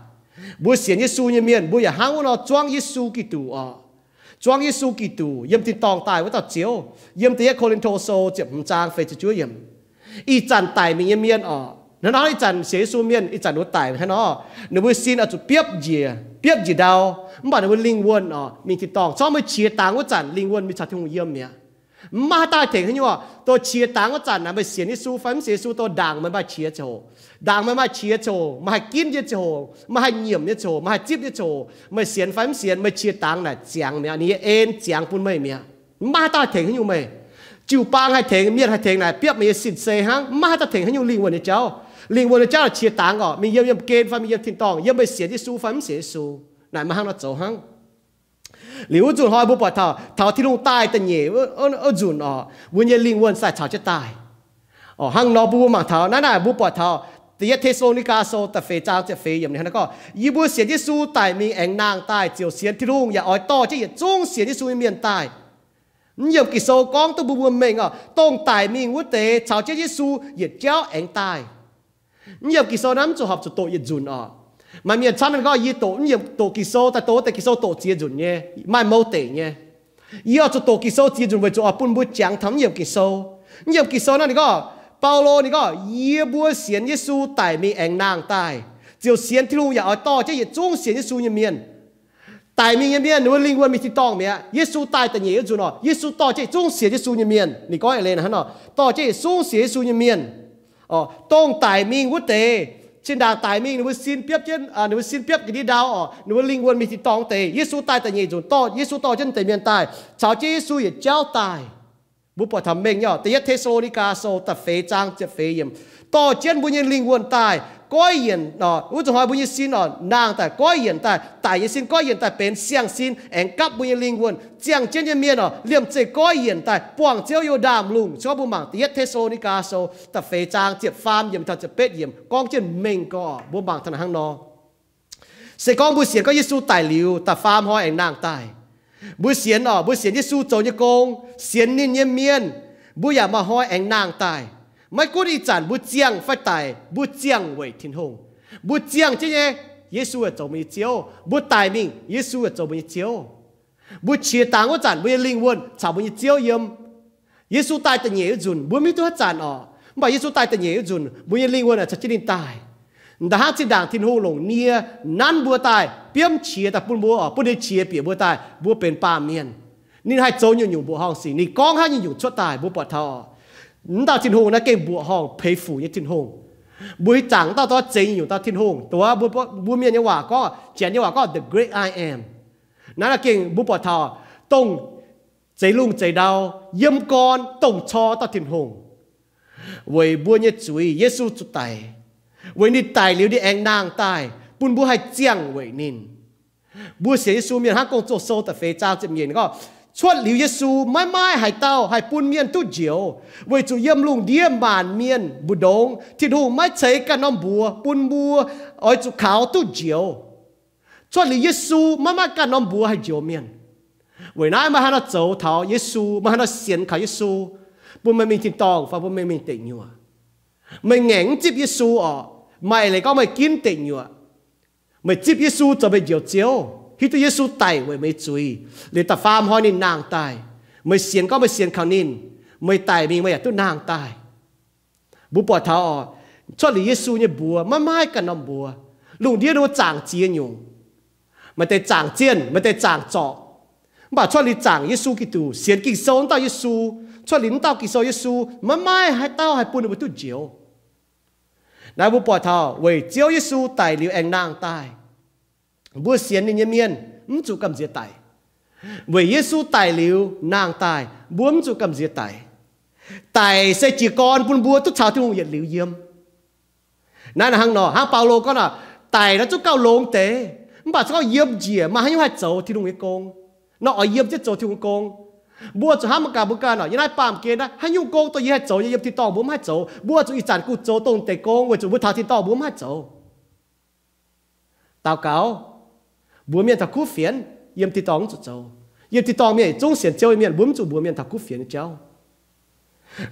Mbuo sienx Yesu nyei mienh, mbuo yaac hnangv wuov nor zuangv Yesu Giduc oc. Zuangv Yesu Giduc yiem tin-dorngh daaih wuov dauh Ziouv. Yiem da'yietv Ko^lin^to Sou ziepc hmz zaang feix ziepc juov yiemc. Ih zanc daic mingh nyei mienh oc, hnangv naaiv ih zanc sienx Yesu mienh ih zanc wuov daic hnangv nor, ninh mbuo sin oix zuqc biopv njiec, biopv njiec ndau, mv baac ninh mbuo lingh wuonh oc mingh tin-dorngh. Corc mbuo qiex dangx wuov zanc lingh wuonh mingh caux Tin-Hungh yiem mi'aqv. Mv maaih haaix dauh haih tengx haaix nyungc oc. Dongh qiex dangx wuov zanc naaic, meih sienx Yesu fai mv sienx Yesu, dongh ndaangc meih maaih qiex ziangh hoc, ndaangc meih maaih qiex ziangh hoc, meih haih ginv nyei ziangh hoc, meih haih zipv nyei ziangh hoc, meih haih zipv nyei ziangh hoc, meih sienx fai mv sienx, meih qiex dangx naaic ziangx mi'aqv. Ninh nyei en ziangx bun meih mi'aqv. Mv maaih haaix dauh haih tengx haaix nyungc meih. Jiu-baang haih tengx, mienh haih tengx naaic biopv meih nyei sin se hnangv. Mv maaih haaix dauh tengx haaix nyungc lingh wuonh nyei jauv. Lingh wuonh nyei jauv naaic qiex dangx oc, mingh yiem, yiem gen fai mingh yiem tin-dorngh, yiem meih sienx Yesu fai mv sienx Yesu. Naaic maaih hnangv nor zoux hnangv. Liuz wuov nzunc hnoi mbuo buatc taux, taux Tin-Hungh daaih da'nyeic wuov nzunc oc, mbuo nyei lingh wuonh sai caux jienv daaih. Hnangv nor mbuo mangc taux naaiv naaic, mbuo buatc taux da'yietv Te^saa^lo^ni^gaa Sou da'feix zaang ziepc feix yiemc ninh hnangv nor gorngv, yie mbuo sienx Yesu daic mingh aengx nangh daaih ziouc sienx Tin-Hungh yaac oix dorh jienv yietc zungv sienx Yesu nyei mienh daaih. Mv yiemc Ging-Sou gorngv duqv mbuo mbuo mengh oc, dongh daic mingh wuov deix caux jienv Yesu yietc jauv aengx daaih. Mv yiemc Ging-Sou naaiv mv zuqc horpc zuqc doqc yietc nzunc oc. Maaih mienh camv ninh gorngv, yie doqc mv yiemc, doqc Ging-Sou daaih doqc wuov deix Ging-Sou doqc ziex nzunc nyei, maaih mouz deic nyei. Yie oix zuqc doqc Ging-Sou ziex nzunc weic zuqc oix bun mbuo jangx taux mv yiemc Ging-Sou. Mv yiemc Ging-Sou naaiv ninh gorngv, Baulo ninh gorngv, yie mbuo sienx Yesu daic mingh aengx nangh daaih, ziouc sienx Tin-Hungh yaac oix dorh jienv yietc zungv sienx Yesu nyei mienh. Daic mingh nyei mienh ninh mbuo lingh wuonh mingh tin-dorngh mi'aqv. Yesu daaih da'nyeic wuov nzunc oc, Yesu dorh jienv yietc zungv sienx Yesu nyei mienh. Ninh gorngv eix leiz hnangv nor, dorh jienv yietc zungv sienx Yesu nyei mienh. Dongh daic mingh wuov deix, zinh ndaangc daic mingh ninh mbuo sin biopv jienv, ninh mbuo sin biopv ga'ndiev ndau oc, ninh mbuo lingh wuonh mingh tin-dorngh wuov deix, Yesu daaih da'nyeic nzunc dorh, Yesu dorh jienv wuov deix mienh daaih, caux jienv Yesu yietc jauv daaih. Mbuo buatc taux mengh nyei oc, da'yietv Te^saa^lo^ni^gaa Sou da'feix zaang ziepc feix yiemc, dorh jienv mbuo nyei lingh wuonh daaih goiv yienc oc, wuov zuqc hnoi mbuo nyei sin oc, nangh daaih goiv yienc daaih, daic nyei sin goiv yienc daaih benx siang-sin, aengx gapv mbuo nyei lingh wuonh. Ziangh jienv nyei mienh oc, liemh zeih goiv yienc daaih buangh Ziouv youh ndaamv-lungh. Se gorngv mbuo mangc da'yietv Te^saa^lo^ni^gaa Sou da'feix zaang ziepc faam yiemc taux ziepc betv yiemc gorngv jienv mengh gorx, mbuo mangc taux naaic hnangv nor. Se gorngv mbuo sienx gorngv Yesu daic liuz, da'faam hnoi aengx nangh daaih. Mbuo sienx oc, mbuo sienx Yesu zoux nyei gong, sienx ninh nyei mienh, mbuo yaac maaih hnoi aengx nangh daaih. Maiv gunv ih zanc mbuo ziangh fai daic, mbuo ziangh weic Tin-Hungh. Mbuo ziangh jienv nyei, Yesu yaac zoux mbuo nyei Ziouv. Mbuo daic mingh, Yesu yaac zoux mbuo nyei Ziouv. Mbuo qiex dangx wuov zanc, mbuo nyei lingh wuonh caux mbuo nyei Ziouv yiem. Yesu daaih da'nyeic wuov nzunc, mbuo maiv duqv haaix zanc oc. Mv baac Yesu daaih da'nyeic wuov nzunc, mbuo nyei lingh wuonh caux jienv ninh daaih. Da'hnangv zinh ndaangc Tin-Hungh longc nie nanv mbuo daaih, biomv qiex daaih bun mbuo oc, bun ninh qiex bieqc mbuo daaih, mbuo benx baamh mienh. Ninh haih zoux nyungc-nyungc mbuoqc horngh sic, ninh gorngv haaix nyungc-nyungc cuotv daaih. Mbuo buatc taux naaiv dauh Tin-Hungh naaiv gengh mbuoqc horngh peix fuc nyei Tin-Hungh. Mbuo hangx dangc dauh zeix nyungc-nyungc dauh Tin-Hungh, dongh mbuo, mbuo mienh nyei waac gorngv, Janx nyei waac gorngv the great I am. Naaiv gengh mbuo buatc taux dongh zeix lungh zeix ndau, yiem gorn dongh cor dauh Tin-Hungh. Weic mbuo nyei zuiz Yesu zuqc daic. Weic ninh daic liuz ninh aengx nangh daaih bun mbuo haih ziangh weic ninh. Mbuo sienx Yesu mienh hnangv Gong-Zoh sou da'feix zaang ziepc nyeic gorngv, cuotv liuz Yesu maiv maaih haaix dauh haih bun mienh duqv njoux, weic zuqc yiem lungh ndiev maanc mienh mbu'ndongx Tin-Hungh maiv ceix ganh norm mbuox bun mbuo oix zuqc kaux duqv njoux. Cuotv liuz Yesu maiv maaih ganh norm mbuox haih njoux mienh. Weic naaiv meih haaix nor zoux taux Yesu, meih haaix nor sienx kaux Yesu, bun meih mingh tin-dorngh fai bun meih mingh deic nyuoqc. Meih ngaengc mv zipv Yesu orqc, maaih leiz gorngv meih ginv deic nyuoqc. Meih zipv Yesu zoux meih njoux Ziouv, hiuv duqv Yesu daic weic meih zuiz, liuz da'faam hnoi ninh nangh daaih. Meih sienx gorngv meih sienx kaux ninh, meih daic mingh meih yaac duqv nangh daaih. Mbuo buatc taux orqc, cuotv liuz Yesu nyei mbuox maiv maaih ganh norm mbuox. Lungh ndiev ninh mbuo zaangc ziex nyungc. Maaih deix zaangc zienh, maaih deix zaangc zorc. Mv baac cuotv liuz zaangc Yesu Giduc, sienx Ging-Sou wuov dauh Yesu, cuotv liuz wuov dauh Ging-Sou Yesu, maiv maaih haaix dauh haih bun ninh mbuo duqv njoux. Naaiv mbuo buatc taux weic Ziouv Yesu daic liuz aengx nangh daaih, mbuo sienx ninh nyei mienh mv zuqc gamh nziex daic. Weic Yesu daic liuz nangh daaih, mbuo mv zuqc gamh nziex daic. Daic se jiez gorn bun mbuo duqv caux Tin-Hungh yietc liuz yiem. Naaiv hnangv nor, hnangv Baulo gorngv nor, daic nor zungv gauh longx deix, mv baac se gorngv yiem njiec maaih haaix nyungc haih zoux Tin-Hungh nyei gong, nor oix yiem jienv zoux Tin-Hungh gong. Mbuo zuqc hnamv mangc gaax mbuo ganh, yiem naaiv baamh gen naaiv haaix nyungc gong dongh yie haih zoux nyei, yiem tin-dorngh mbuo mv haih zoux. Mbuo zuqc ih zanc gu zoux dongh deix gong weic zuqc mbuo taux tin-dorngh mbuo mv haih zoux. Daux gaux, mbuox mienh taux kuv fienx, yiem tin-dorngh mv zuqc zoux. Yiem tin-dorngh mienh zungv sienx Ziouv nyei mienh, mbuo mv zuqc mbuox mienh taux kuv fienx nyei jauv.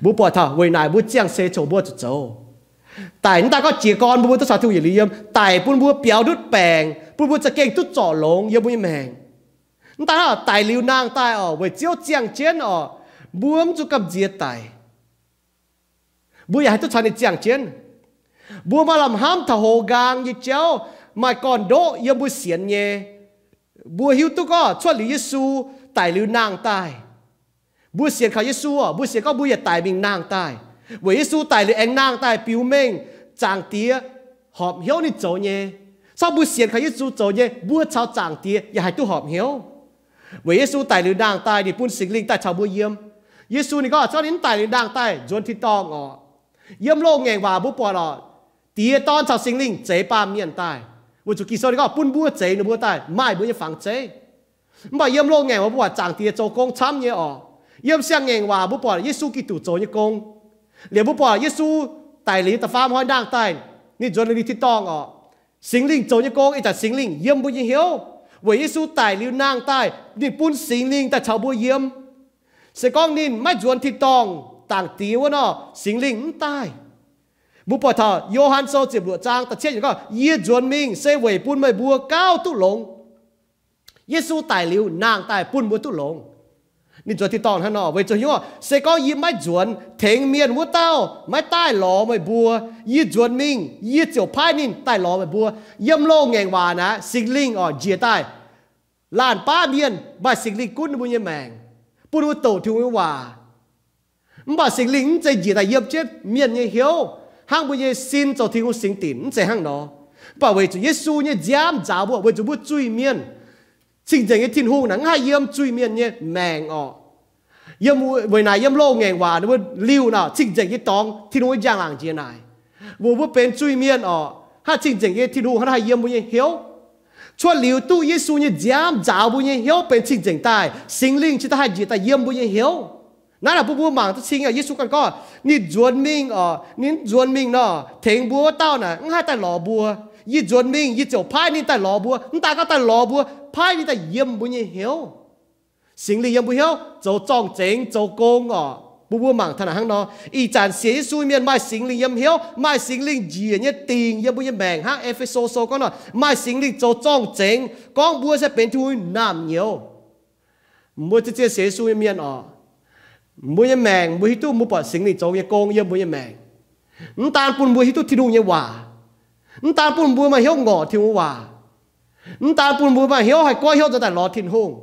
Mbuo buatc taux weic naaic mbuo ziangh se congx mbuo zuqc zoux. Daic mv daaih gorngv jiez gorn bun mbuo duqv caux Tin-Hungh yietc liuz yiem, daic bun mbuo biaux ndutv baengc, bun mbuo za'gengh duqv zorc longx yiem mbuo nyei maengc. Mv daaih daic liuz nangh daaih orqc, weic Ziouv ziangh jienv orqc, mbuo mv zuqc gamh nziex daic. Mbuo yaac haih duqv caux ninh ziangh jienv. Mbuo maaih lamh hnamv taux hoz nqaang nyei jauv, maaih gorn-ndoqv yiem mbuo sienx nyei. Mbuo hiuv duqv gorngv cuotv liuz Yesu daic liuz nangh daaih. Mbuo sienx kaux Yesu orqc, mbuo sienx gorngv mbuo yietc daic mingh nangh daaih. Weic Yesu daic liuz aengx nangh daaih biux mengh Zaangc Diex horpc hnyouv ninh zoux nyei. Cov mbuo sienx kaux Yesu zoux nyei, mbuo caux Zaangc Diex yaac haih duqv horpc hnyouv. Weic Yesu daic liuz nangh daaih, ninh bun Singx Lingh daaih caux mbuo yiem. Yesu ninh gorngv, cov ninh mv daic liuz nangh daaih nzuonx tin-dorngh orqc. Yiem loz-ngaengc waac mbuo buatc orqc, Diex, Dorn caux Singx Lingh zeix baamh mienh daaih. Weic zuqc Ging-Sou ninh gorngv bun mbuo zeix ninh mbuo daaih, maaih mbuo nyei fangx zeiv. Mv baac yiem loz-ngaengc waac mbuo buatc Zaangc Diex zoux gong camv nyei orqc. Yiem siang-ngaengc waac mbuo buatc Yesu Giduc zoux nyei gong. Liuz mbuo buatc Yesu daic liuz da'faam hnoi nangh daaih, ninh nzuonx liuz tin-dorngh orqc. Singx Lingh zoux nyei gong, ih zanc Singx Lingh yiem mbuo nyei hnyouv. Weic Yesu daic liuz nangh daaih, ninh bun Singx Lingh daaih caux mbuo yiem. Se gorngv ninh maiv nzuonx tin-dorngh Zaangc Diex wuov nor, Singx Lingh mv daaih. Mbuo buatc taux Yo^han Sou ziepc luoqc zaang da'cietv yiemc gorngv, yie nzuonx mingh se weic bun meih mbuo gauh duqv longx. Yesu daic liuz nangh daaih bun mbuo duqv longx. Ninh nzuonx tin-dorngh hnangv nor, weic zuqc hnyouv se gorngv yie maiv nzuonx, tengx mienh wuov dauh maiv daaih lorz meih mbuo. Yie nzuonx mingh, yie ziouc paaiv ninh daaih lorz meih mbuo. Yiem loz-ngaengc waac naaic, Singx Lingh orqc njiec daaih laanh baav mienh, maaih Singx Lingh gunv ninh mbuo nyei maengc, bun mbuo doqc Tin-Hungh nyei waac. Mv baac Singx Lingh mv zeiz njiec daaih yiem jienv mienh nyei hnyouv hnangv mbuo nyei sin zoux Tin-Hungh singx dinc, mv zeiz hnangv nor. Mv baac weic zuqc Yesu nyei nziaamv nzaaux mbuo, weic zuqc mbuo zuiz-mienh, cing-nzengc nyei Tin-Hungh naaic mv haih yiem zuiz-mienh nyei maengc orqc. Yiem, weic naaic yiem loz-ngaengc waac ninh mbuo liuh naaic cing-nzengc nyei dorngx, Tin-Hungh nyei njang-laangc njiec naaic, weic mbuo benx zuiz-mienh orqc, hnangv cing-nzengc nyei Tin-Hungh hnangv haih yiem mbuo nyei hnyouv. Cuotv liuz duqv Yesu nyei nziaamv nzaaux mbuo nyei hnyouv benx cing-nzengc daaih, Singx Lingh cingx daaih haih njiec daaih yiem mbuo nyei hnyouv. Naaiv naaic bun mbuo mangc duqv cing, Yesu ganh gorngv ninh nzuonx mingh orqc, ninh nzuonx mingh nor, tengx mbuo wuov dauh naaic mv haih daaih lorz mbuo. Yie nzuonx mingh, yie ziouc paaiv ninh daaih lorz mbuo. Mv daaih gorngv daaih lorz mbuo, paaiv ninh daaih yiem mbuo nyei hnyouv. Singx Lingh yiem mbuo hnyouv zoux zorng-zengx zoux gong orqc. Bun mbuo mangc taux naaic hnangv nor, ih zanc sienx Yesu mienh maaih Singx Lingh yiem hnyouv, maaih Singx Lingh njiec nyei dingc yiem mbuo nyei maengc hnangv E^fe^so Sou gorngv nor, maaih Singx Lingh zoux zorng-zengx gorngv mbuo se benx Tin-Hungh naamh nyouz. Mbuo zien-zien sienx Yesu nyei mienh orqc, mbuo nyei maengc mbuo hiuv duqv mbuo buatc Singx Lingh zoux nyei gong yiem mbuo nyei maengc. Mv daan bun mbuo hiuv duqv Tin-Hungh nyei waac, mv daan bun mbuo maaih hnyouv ngorc Tin-Hungh waac, mv daan bun mbuo maaih hnyouv haih goiv hnyouv nzuonx daaih lorz Tin-Hungh.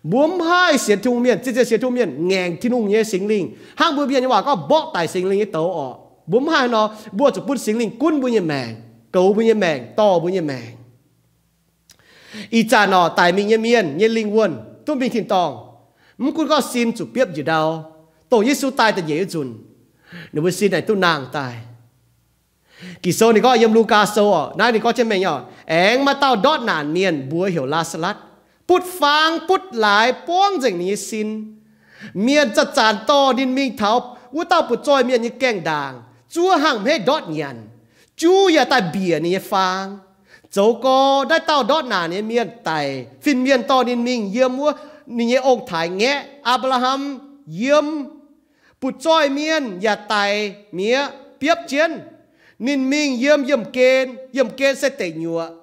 Mbuo mv haih sienx Tin-Hungh mienh, zien-zien sienx Tin-Hungh mienh ngaengc Tin-Hungh nyei Singx Lingh, hnangv mbuo mienh nyei waac gorngv mborqv daic Singx Lingh nyei douz orqc. Mbuo mv haih nor, mbuo zuqc bun Singx Lingh gunv mbuo nyei maengc, goux mbuo nyei maengc, dorh mbuo nyei maengc. Ih zanc orqc, daic mingh nyei mienh nyei lingh wuonh duqv mingh tin-dorngh, mv gunv gorngv sin zuqc biopv njiec ndau, dongh Yesu daaih da'nyeic wuov nzunc, ninh mbuo sin aengx duqv nangh daaih. Ging-Sou ninh gorngv yiem Lugaa Sou orqc, naaiv ninh gorngv jienv mengh orqc, aengx maaih dauh ndortv naanc mienh mbuox heuc Laa^saa^latv, butv faang butv laaix buangv nzengc ninh nyei sin. Mienh zanc-zanc dorh ninh mingh taux wuov dauh butv-zoih mienh nyei gaengh ndaangc, zuov hnangv hmeiv ndortv nyanc, juv yaac daaih mbiec ninh nyei faang. Zoux gorx naaiv dauh ndortv naanc nyei mienh daic, fin-mienh dorh ninh mingh yiem wuov ninh nyei ong-taaix-ngaeqv Apc^laa^ham yiem. Butv-zoih mienh yaac daic mi'aqv, biopv jienv. Ninh mingh yiem yiemh gen, yiemh gen se deic nyuoqc,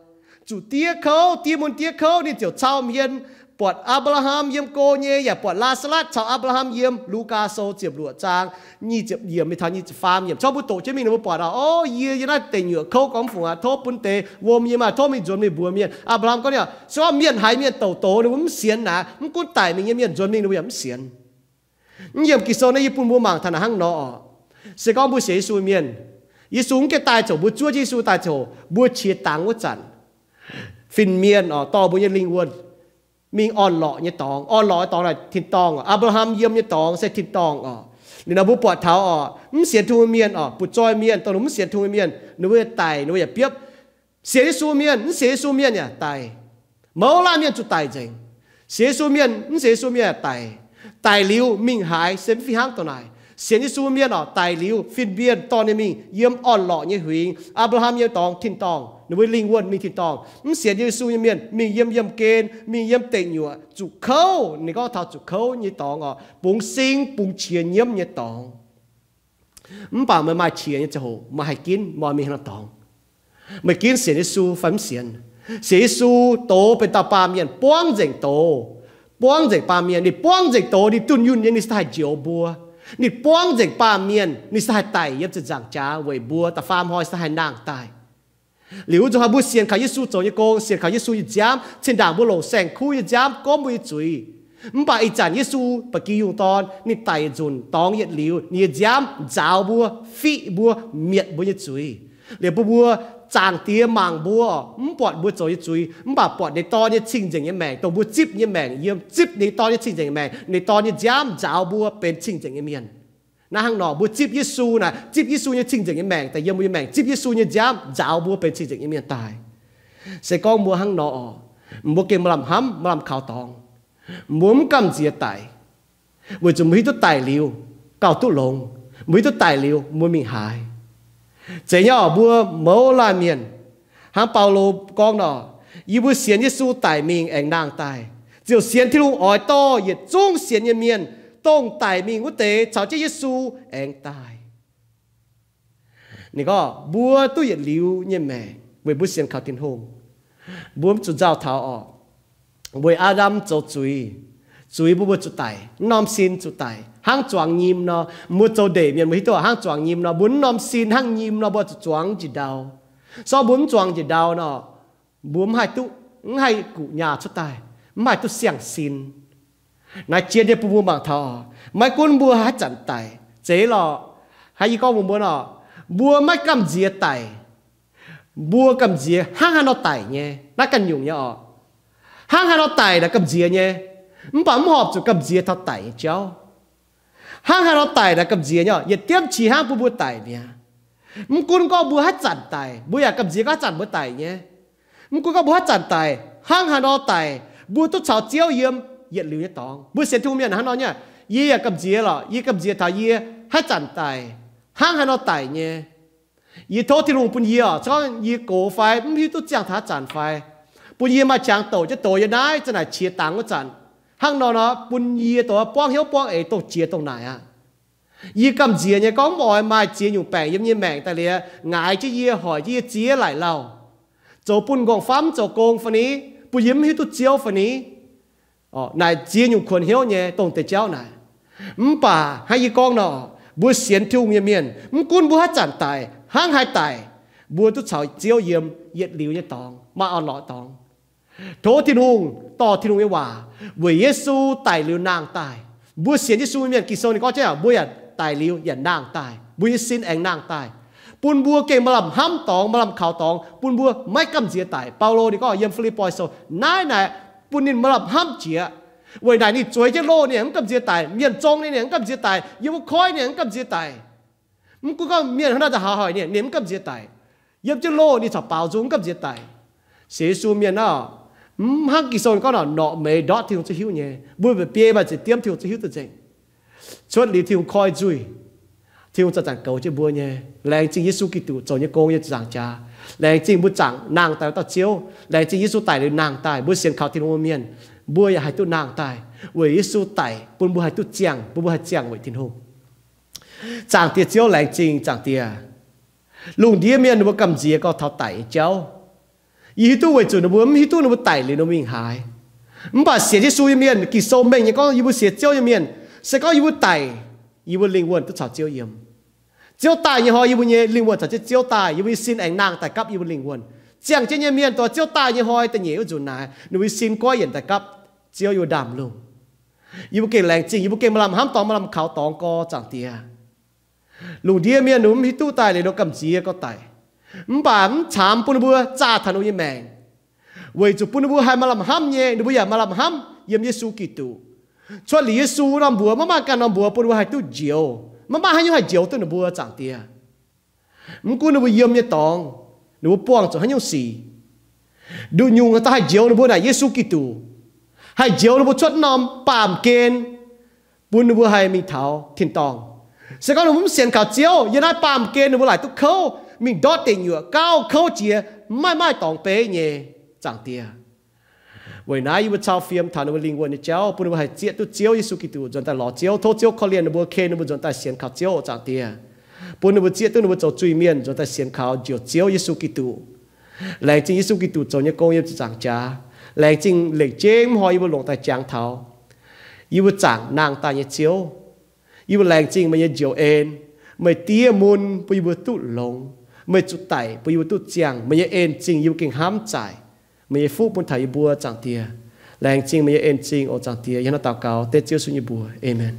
zuqc diev kouv, diev mun diev kouv, ninh ziouc cau hmien buatc Apc^laa^ham yiem go nyei, yaac buatc Laa^saa^latv caux Apc^laa^ham yiem. Lugaa Sou ziepc luoqc zaang nyic ziepc yiemc mingh taux nyic ziepc faam yiemc. Corc mbuo doqc jienv mingh ninh mbuo buatc orqc, o, yie yiem naaiv deic nyuoqc kouv gorngv mv fungc aqv, tov bun deix wuom yie maah, tov mingh nzuonx mingh mbuox mienh. Apc^laa^ham gorngv niaa, se gorngv mienh haiz mienh douc doz ninh mbuo mv sienx naaic, mv gunv daic mingh nyei mienh nzuonx mingh ninh mbuo yaac mv sienx. Mv yiemh Ging-Sou naaiv yie bun mbuo mangc taux naaic hnangv nor orqc. Se gorngv mbuo sienx Yesu mienh, Yesu mv gaengh daaih ziouc, mbuo zuov jienv Yesu daaih ziouc, mbuo qiex dangx wuov zanc, fin-mienh orqc dorh mbuo nyei lingh wuonh mingh orn-lorqc nyei dorngx. Orn-lorqc nyei dorngx naaic tin-dorngh orqc. Apc^laa^ham yiem nyei dorngx se tin-dorngh orqc. Liuz nor mbuo buatc taux orqc, mv sienx Tin-Hungh mienh orqc, butv-zoih mienh, dongh mbuo mv sienx Tin-Hungh mienh, ninh mbuo daic, ninh mbuo yaac biopv. Sienx Yesu mienh, mv sienx Yesu mienh yaac daic. Mouz laanh mienh zuqc daic nzengc. Sienx Yesu mienh, mv sienx Yesu mienh yaac daic. Daic liuz mingh haaix se mv fih hnangv dongh naaic. Sienx Yesu mienh orqc, daic liuz fin-mienh dorh ninh mingh yiem orn-lorqc nyei huingx, Apc^laa^ham nyei dorngx, tin-dorngh, ninh mbuo lingh wuonh mingh tin-dorngh. Mv sienx Yesu nyei mienh mingh yiem yiemh gen, mingh yiem deic nyuoqc, zuqc kouv. Ninh gorngv taux zuqc kouv nyei dorngx orqc, bungx sing bungx qiex nyiemv nyei dorngx. Mv baac meih maaih qiex nyei ziangh hoc, meih haih ginv, meih mingh haaix norm dorngx, meih ginv sienx Yesu fai mv sienx. Sienx Yesu, doz benx dauh baamh mienh, buangv nzengc doz, buangv nzengc baamh mienh. Ninh buangv nzengc doz, ninh dunh yunh nyei, ninh se haih njoux mbuo. Ninh buangv nzengc baamh mienh, ninh se haih daic yiem ziepc nzaangc jaax weic mbuo, da'faam hnoi se haih nangh daaih. Liuz wuov nzunc hnoi mbuo sienx kaux Yesu zoux nyei gong, sienx kaux Yesu nyei nziaamv, zinh ndaangc mbuo longc saeng-kuv nyei nziaamv gomv mbuo nyei zuiz. Mv baac ih zanc Yesu, ba'gi yungh dorn, ninh daic yietc nzunc dorngx yietc liuz, ninh nyei nziaamv nzaaux mbuo, fiqv mbuo, mietc mbuo nyei zuiz. Liuz bun mbuo, Zaangc Diex mangc mbuo, mv buatc mbuo zoux nyei zuiz, mv baac buatc ninh Dorn nyei cing-nzengc nyei maengc, dongh mbuo zipv nyei maengc, yiem zipv ninh Dorn nyei cing-nzengc nyei maengc, ninh Dorn nyei nziaamv nzaaux mbuo benx cing-nzengc nyei mienh. Naaiv hnangv nor, mbuo zipv Yesu naaic, zipv Yesu nyei cing-nzengc nyei maengc daaih yiem mbuo nyei maengc, zipv Yesu nyei nziaamv nzaaux mbuo benx cing-nzengc nyei mienh daaih. Se gorngv mbuo hnangv nor orqc, mbuo gengh maaih lamh hnamv, maaih lamh kaux dorngx. Mbuo mv gamh nziex daic, weic zuqc mbuo hiuv duqv daic liuz gauh duqv longx. Mbuo hiuv duqv daic liuz mbuo mingh haaix. Zeiz nyei orqc, mbuo mouz laanh mienh, hnangv Baulo gorngv nor, yie mbuo sienx Yesu daic mingh aengx nangh daaih, ziouc sienx Tin-Hungh oix dorh yietc zungv sienx nyei mienh, dongh daic mingh wuov deix, caux jienv Yesu aengx daaih. Ninh gorngv mbuo duqv yietc liuz nyei maengc weic mbuo sienx kaux Tin-Hungh. Mbuo mv zuqc nzauh taux orqc, weic Aa^ndam zoux zuiz, zuiz bun mbuo zuqc daic, mv norm sin zuqc daic hnangv zuangx nyim nor. Mbuo zoux ndeic mienh mbuo hiuv duqv hnangv zuangx nyim nor, mbuo mv norm sin hnangv nyim nor, mbuo zuqc zuangx njiec ndau. Se gorngv mbuo mv zuangx njiec ndau nor, mbuo mv haih duqv, mv haih guqc nyaah cuotv daaih, mv haih duqv siang-sin. Naaiv jien nyei bun mbuo mangc taux, maiv gunv mbuo haaix zanc daic, zeiz lorqc, hnangv yie gorngv mbuox mbuo nor, mbuo maiv gamh nziex daic. Mbuo gamh nziex hnangv haaix nor daic nyei, naaiv ganh nyungc nyei orqc. Hnangv haaix nor daic naaic gamh nziex nyei. Mv baac mv horpc zuqc gamh nziex taux daic nyei jauv. Hnangv haaix nor daic naaic gamh nziex nyei orqc, yietc diemv qiex hnangv bun mbuo daic mi'aqv. Mv gunv gorngv mbuo haaix zanc daic, mbuo yaac gamh nziex gorngv haaix zanc mbuo daic nyei. Mv gunv gorngv mbuo haaix zanc daic, hnangv haaix nor daic, mbuo duqv caux Ziouv yiem yietc liuz nyei dorngx. Mbuo sienx Tin-Hungh mienh hnangv nor nyei, yie yaac gamh nziex lorqc, yie gamh nziex taux yie haaix zanc daic, hnangv haaix nor daic nyei. Yie tov Tin-Hungh bun yie orqc, se gorngv yie gox fai mv hiuv duqv ziangh taux haaix zanc fai, bun yie maaih qangx douc jienv doz yie naaiv zanc naaic qiex dangx wuov zanc. Hnangv nor nor bun yie dongh buangv hnyouv buangv eix dongh jiex dongh naaic aqv. Yie gamh nziex nyei gorngv mv oix maaih ziex nyungc baengc yiem yie nyei maengc daaih liuz, ngaix jienv yie, hoic jienv yie ziex laaic lauh, zoux bun nqorngv-famv mv zoux gong fai ni, bun yie mv hiuv duqv Ziouv fai ni. Naaic ziex nyungc kuonx hnyouv nyei dongh deix jauv naaic. Mv baac hnangv yie gorngv nor, mbuo sienx Tin-Hungh nyei mienh, mv gunv mbuo haaix zanc daic, hnangv haaix daic, mbuo duqv caux Ziouv yiem yietc liuz nyei dorngx, maaih orn-lorqc dorngx. Tov Tin-Hungh dorh Tin-Hungh nyei waac weic Yesu daic liuz nangh daaih. Mbuo sienx Yesu mienh, Ging-Sou ninh gorngv jienv mbuo yaac daic liuz yaac nangh daaih, mbuo nyei sin aengx nangh daaih, bun mbuo gengh maaih lamh hnamv dorngx, maaih lamh kaux dorngx, bun mbuo maiv gamh nziex daic. Baulo ninh gorngv yiem Fi^lipv^poi Sou, naaiv naaic bun ninh maaih lamh hnamv jiex. Weic naaic ninh zueiz jienv loh ninh yaac mv gamh nziex daic, mienh zong ninh yaac mv gamh nziex daic, yiem wuov koiv ninh yaac mv gamh nziex daic. Mv gunv gorngv mienh hnangv naaiv nzauh haaix hoic ninh, ninh mv gamh nziex daic. Yiem jienv loh ninh caux baaux nzung mv gamh nziex daic. Sienx Yesu mienh nor, mv hnangv Ging-Sou gorngv nor, norqc meix ndortv Tin-Hungh za'hiuv nyei. Mbuo mba'biei maaih ziepc diemv Tin-Hungh za'hiuv da'zengc. Cuotv liuz Tin-Hungh koi nzuih, Tin-Hungh zanc-zanc goux jienv mbuo nyei. Laengz zingh Yesu Giduc zoux nyei gong yiem ziepc nzaangc jaax. Laengz zingh mbuo zaangc nangh daaih wuov dauh Ziouv. Laengz zingh Yesu daic liuz nangh daaih, mbuo sienx kaux Tin-Hungh mienh, mbuo yaac haih duqv nangh daaih weic Yesu daic bun mbuo haih duqv ziangh, bun mbuo haih ziangh weic Tin-Hungh. Zaangc Diex Ziouv, laengz zingh Zaangc Diex. Lungh ndiev mienh ninh mbuo gamh nziex gorngv taux daic nyei jauv. Yie hiuv duqv weic zuqc ninh mbuo mv hiuv duqv ninh mbuo daic liuz ninh mbuo mingh haaix. Mv baac sienx Yesu nyei mienh, Ging-Sou mengh nyei gorngv yie mbuo sienx Ziouv nyei mienh, se gorngv yie mbuo daic, yie mbuo lingh wuonh duqv caux Ziouv yiem. Ziouv daaih nyei hnoi yie mbuo nyei lingh wuonh caux jienv Ziouv daaih, yie mbuo nyei sin aengx nangh daaih gapv yie mbuo lingh wuonh. Ziangh jienv nyei mienh dongh Ziouv daaih nyei hnoi da'nyeic wuov nzunc naaic, ninh mbuo nyei sin goiv yienc daaih gapv Ziouv yiem ndaamv-lungh. Yie mbuo gengh laengz zingh, yie mbuo gengh maaih lamh hnamv dorngx, maaih lamh kaux dorngx gorx, Zaangc Diex. Lungh ndiev mienh ninh mbuo mv hiuv duqv daaih liuz ninh mbuo gamh nziex gorngv daic. Mv baac mv camx bun ninh mbuo zaah taux ninh mbuo nyei maengc, weic zuqc bun ninh mbuo haih maaih lamh hnamv nyei, ninh mbuo yaac maaih lamh hnamv yiem Yesu Giduc. Cuotv liuz Yesu norm mbuox, maiv maaih ganh norm mbuox bun ninh mbuo haih duqv njoux. Maiv maaih haaix nyungc haih njoux duqv ninh mbuo, Zaangc Diex. Mv gunv ninh mbuo yiem nyei dorngx, ninh mbuo buangh zuqc haaix nyungc sic, nduqc nyungc daaih haih njoux ninh mbuo naaic Yesu Giduc, haih njoux ninh mbuo cuotv norm baamh gen bun ninh mbuo haih mingh taux tin-dorngh. Se gorngv ninh mbuo mv sienx kaux Ziouv, yiem naaiv baamh gen ninh mbuo laaic duqv kouv, mingh ndortv deic nyuoqc, gauh kouv jiex, maiv maaih dorngx beiv nyei, Zaangc Diex. Weic naaiv yie mbuo cau fiem taux ninh mbuo lingh wuonh nyei jauv, bun ninh mbuo haih zieqv duqv Ziouv Yesu Giduc nzuonx daaih lorz Ziouv. Tov Ziouv korv-lienh ninh mbuo, ken ninh mbuo nzuonx daaih sienx kaux Ziouv, Zaangc Diex. Bun ninh mbuo zieqv duqv ninh mbuo zoux zuiz-mienh nzuonx daaih sienx kaux njoux Ziouv Yesu Giduc. Laengz zingh Yesu Giduc zoux nyei gong yiem ziepc nzaangc jaax. Laengz zingh lengc jeiv mv hnoi yie mbuo longc daaih jangx taux yie mbuo zaangc nangh daaih nyei Ziouv. Yie mbuo laengz zingh meih nyei njoux en. Meih diev mun bun yie mbuo duqv longx. Meih zuqc daic bun yie mbuo duqv ziangh. Meih nyei en-zingh yie mbuo gengh hnamv zaaic. Meih nyei fuqv bun taux yie mbuo, Zaangc Diex. Laengz zingh meih nyei en-zingh oc, Zaangc Diex. Yie hnangv naaiv daux gaux dengv Ziouv Yesu nyei mbuox. Aamen.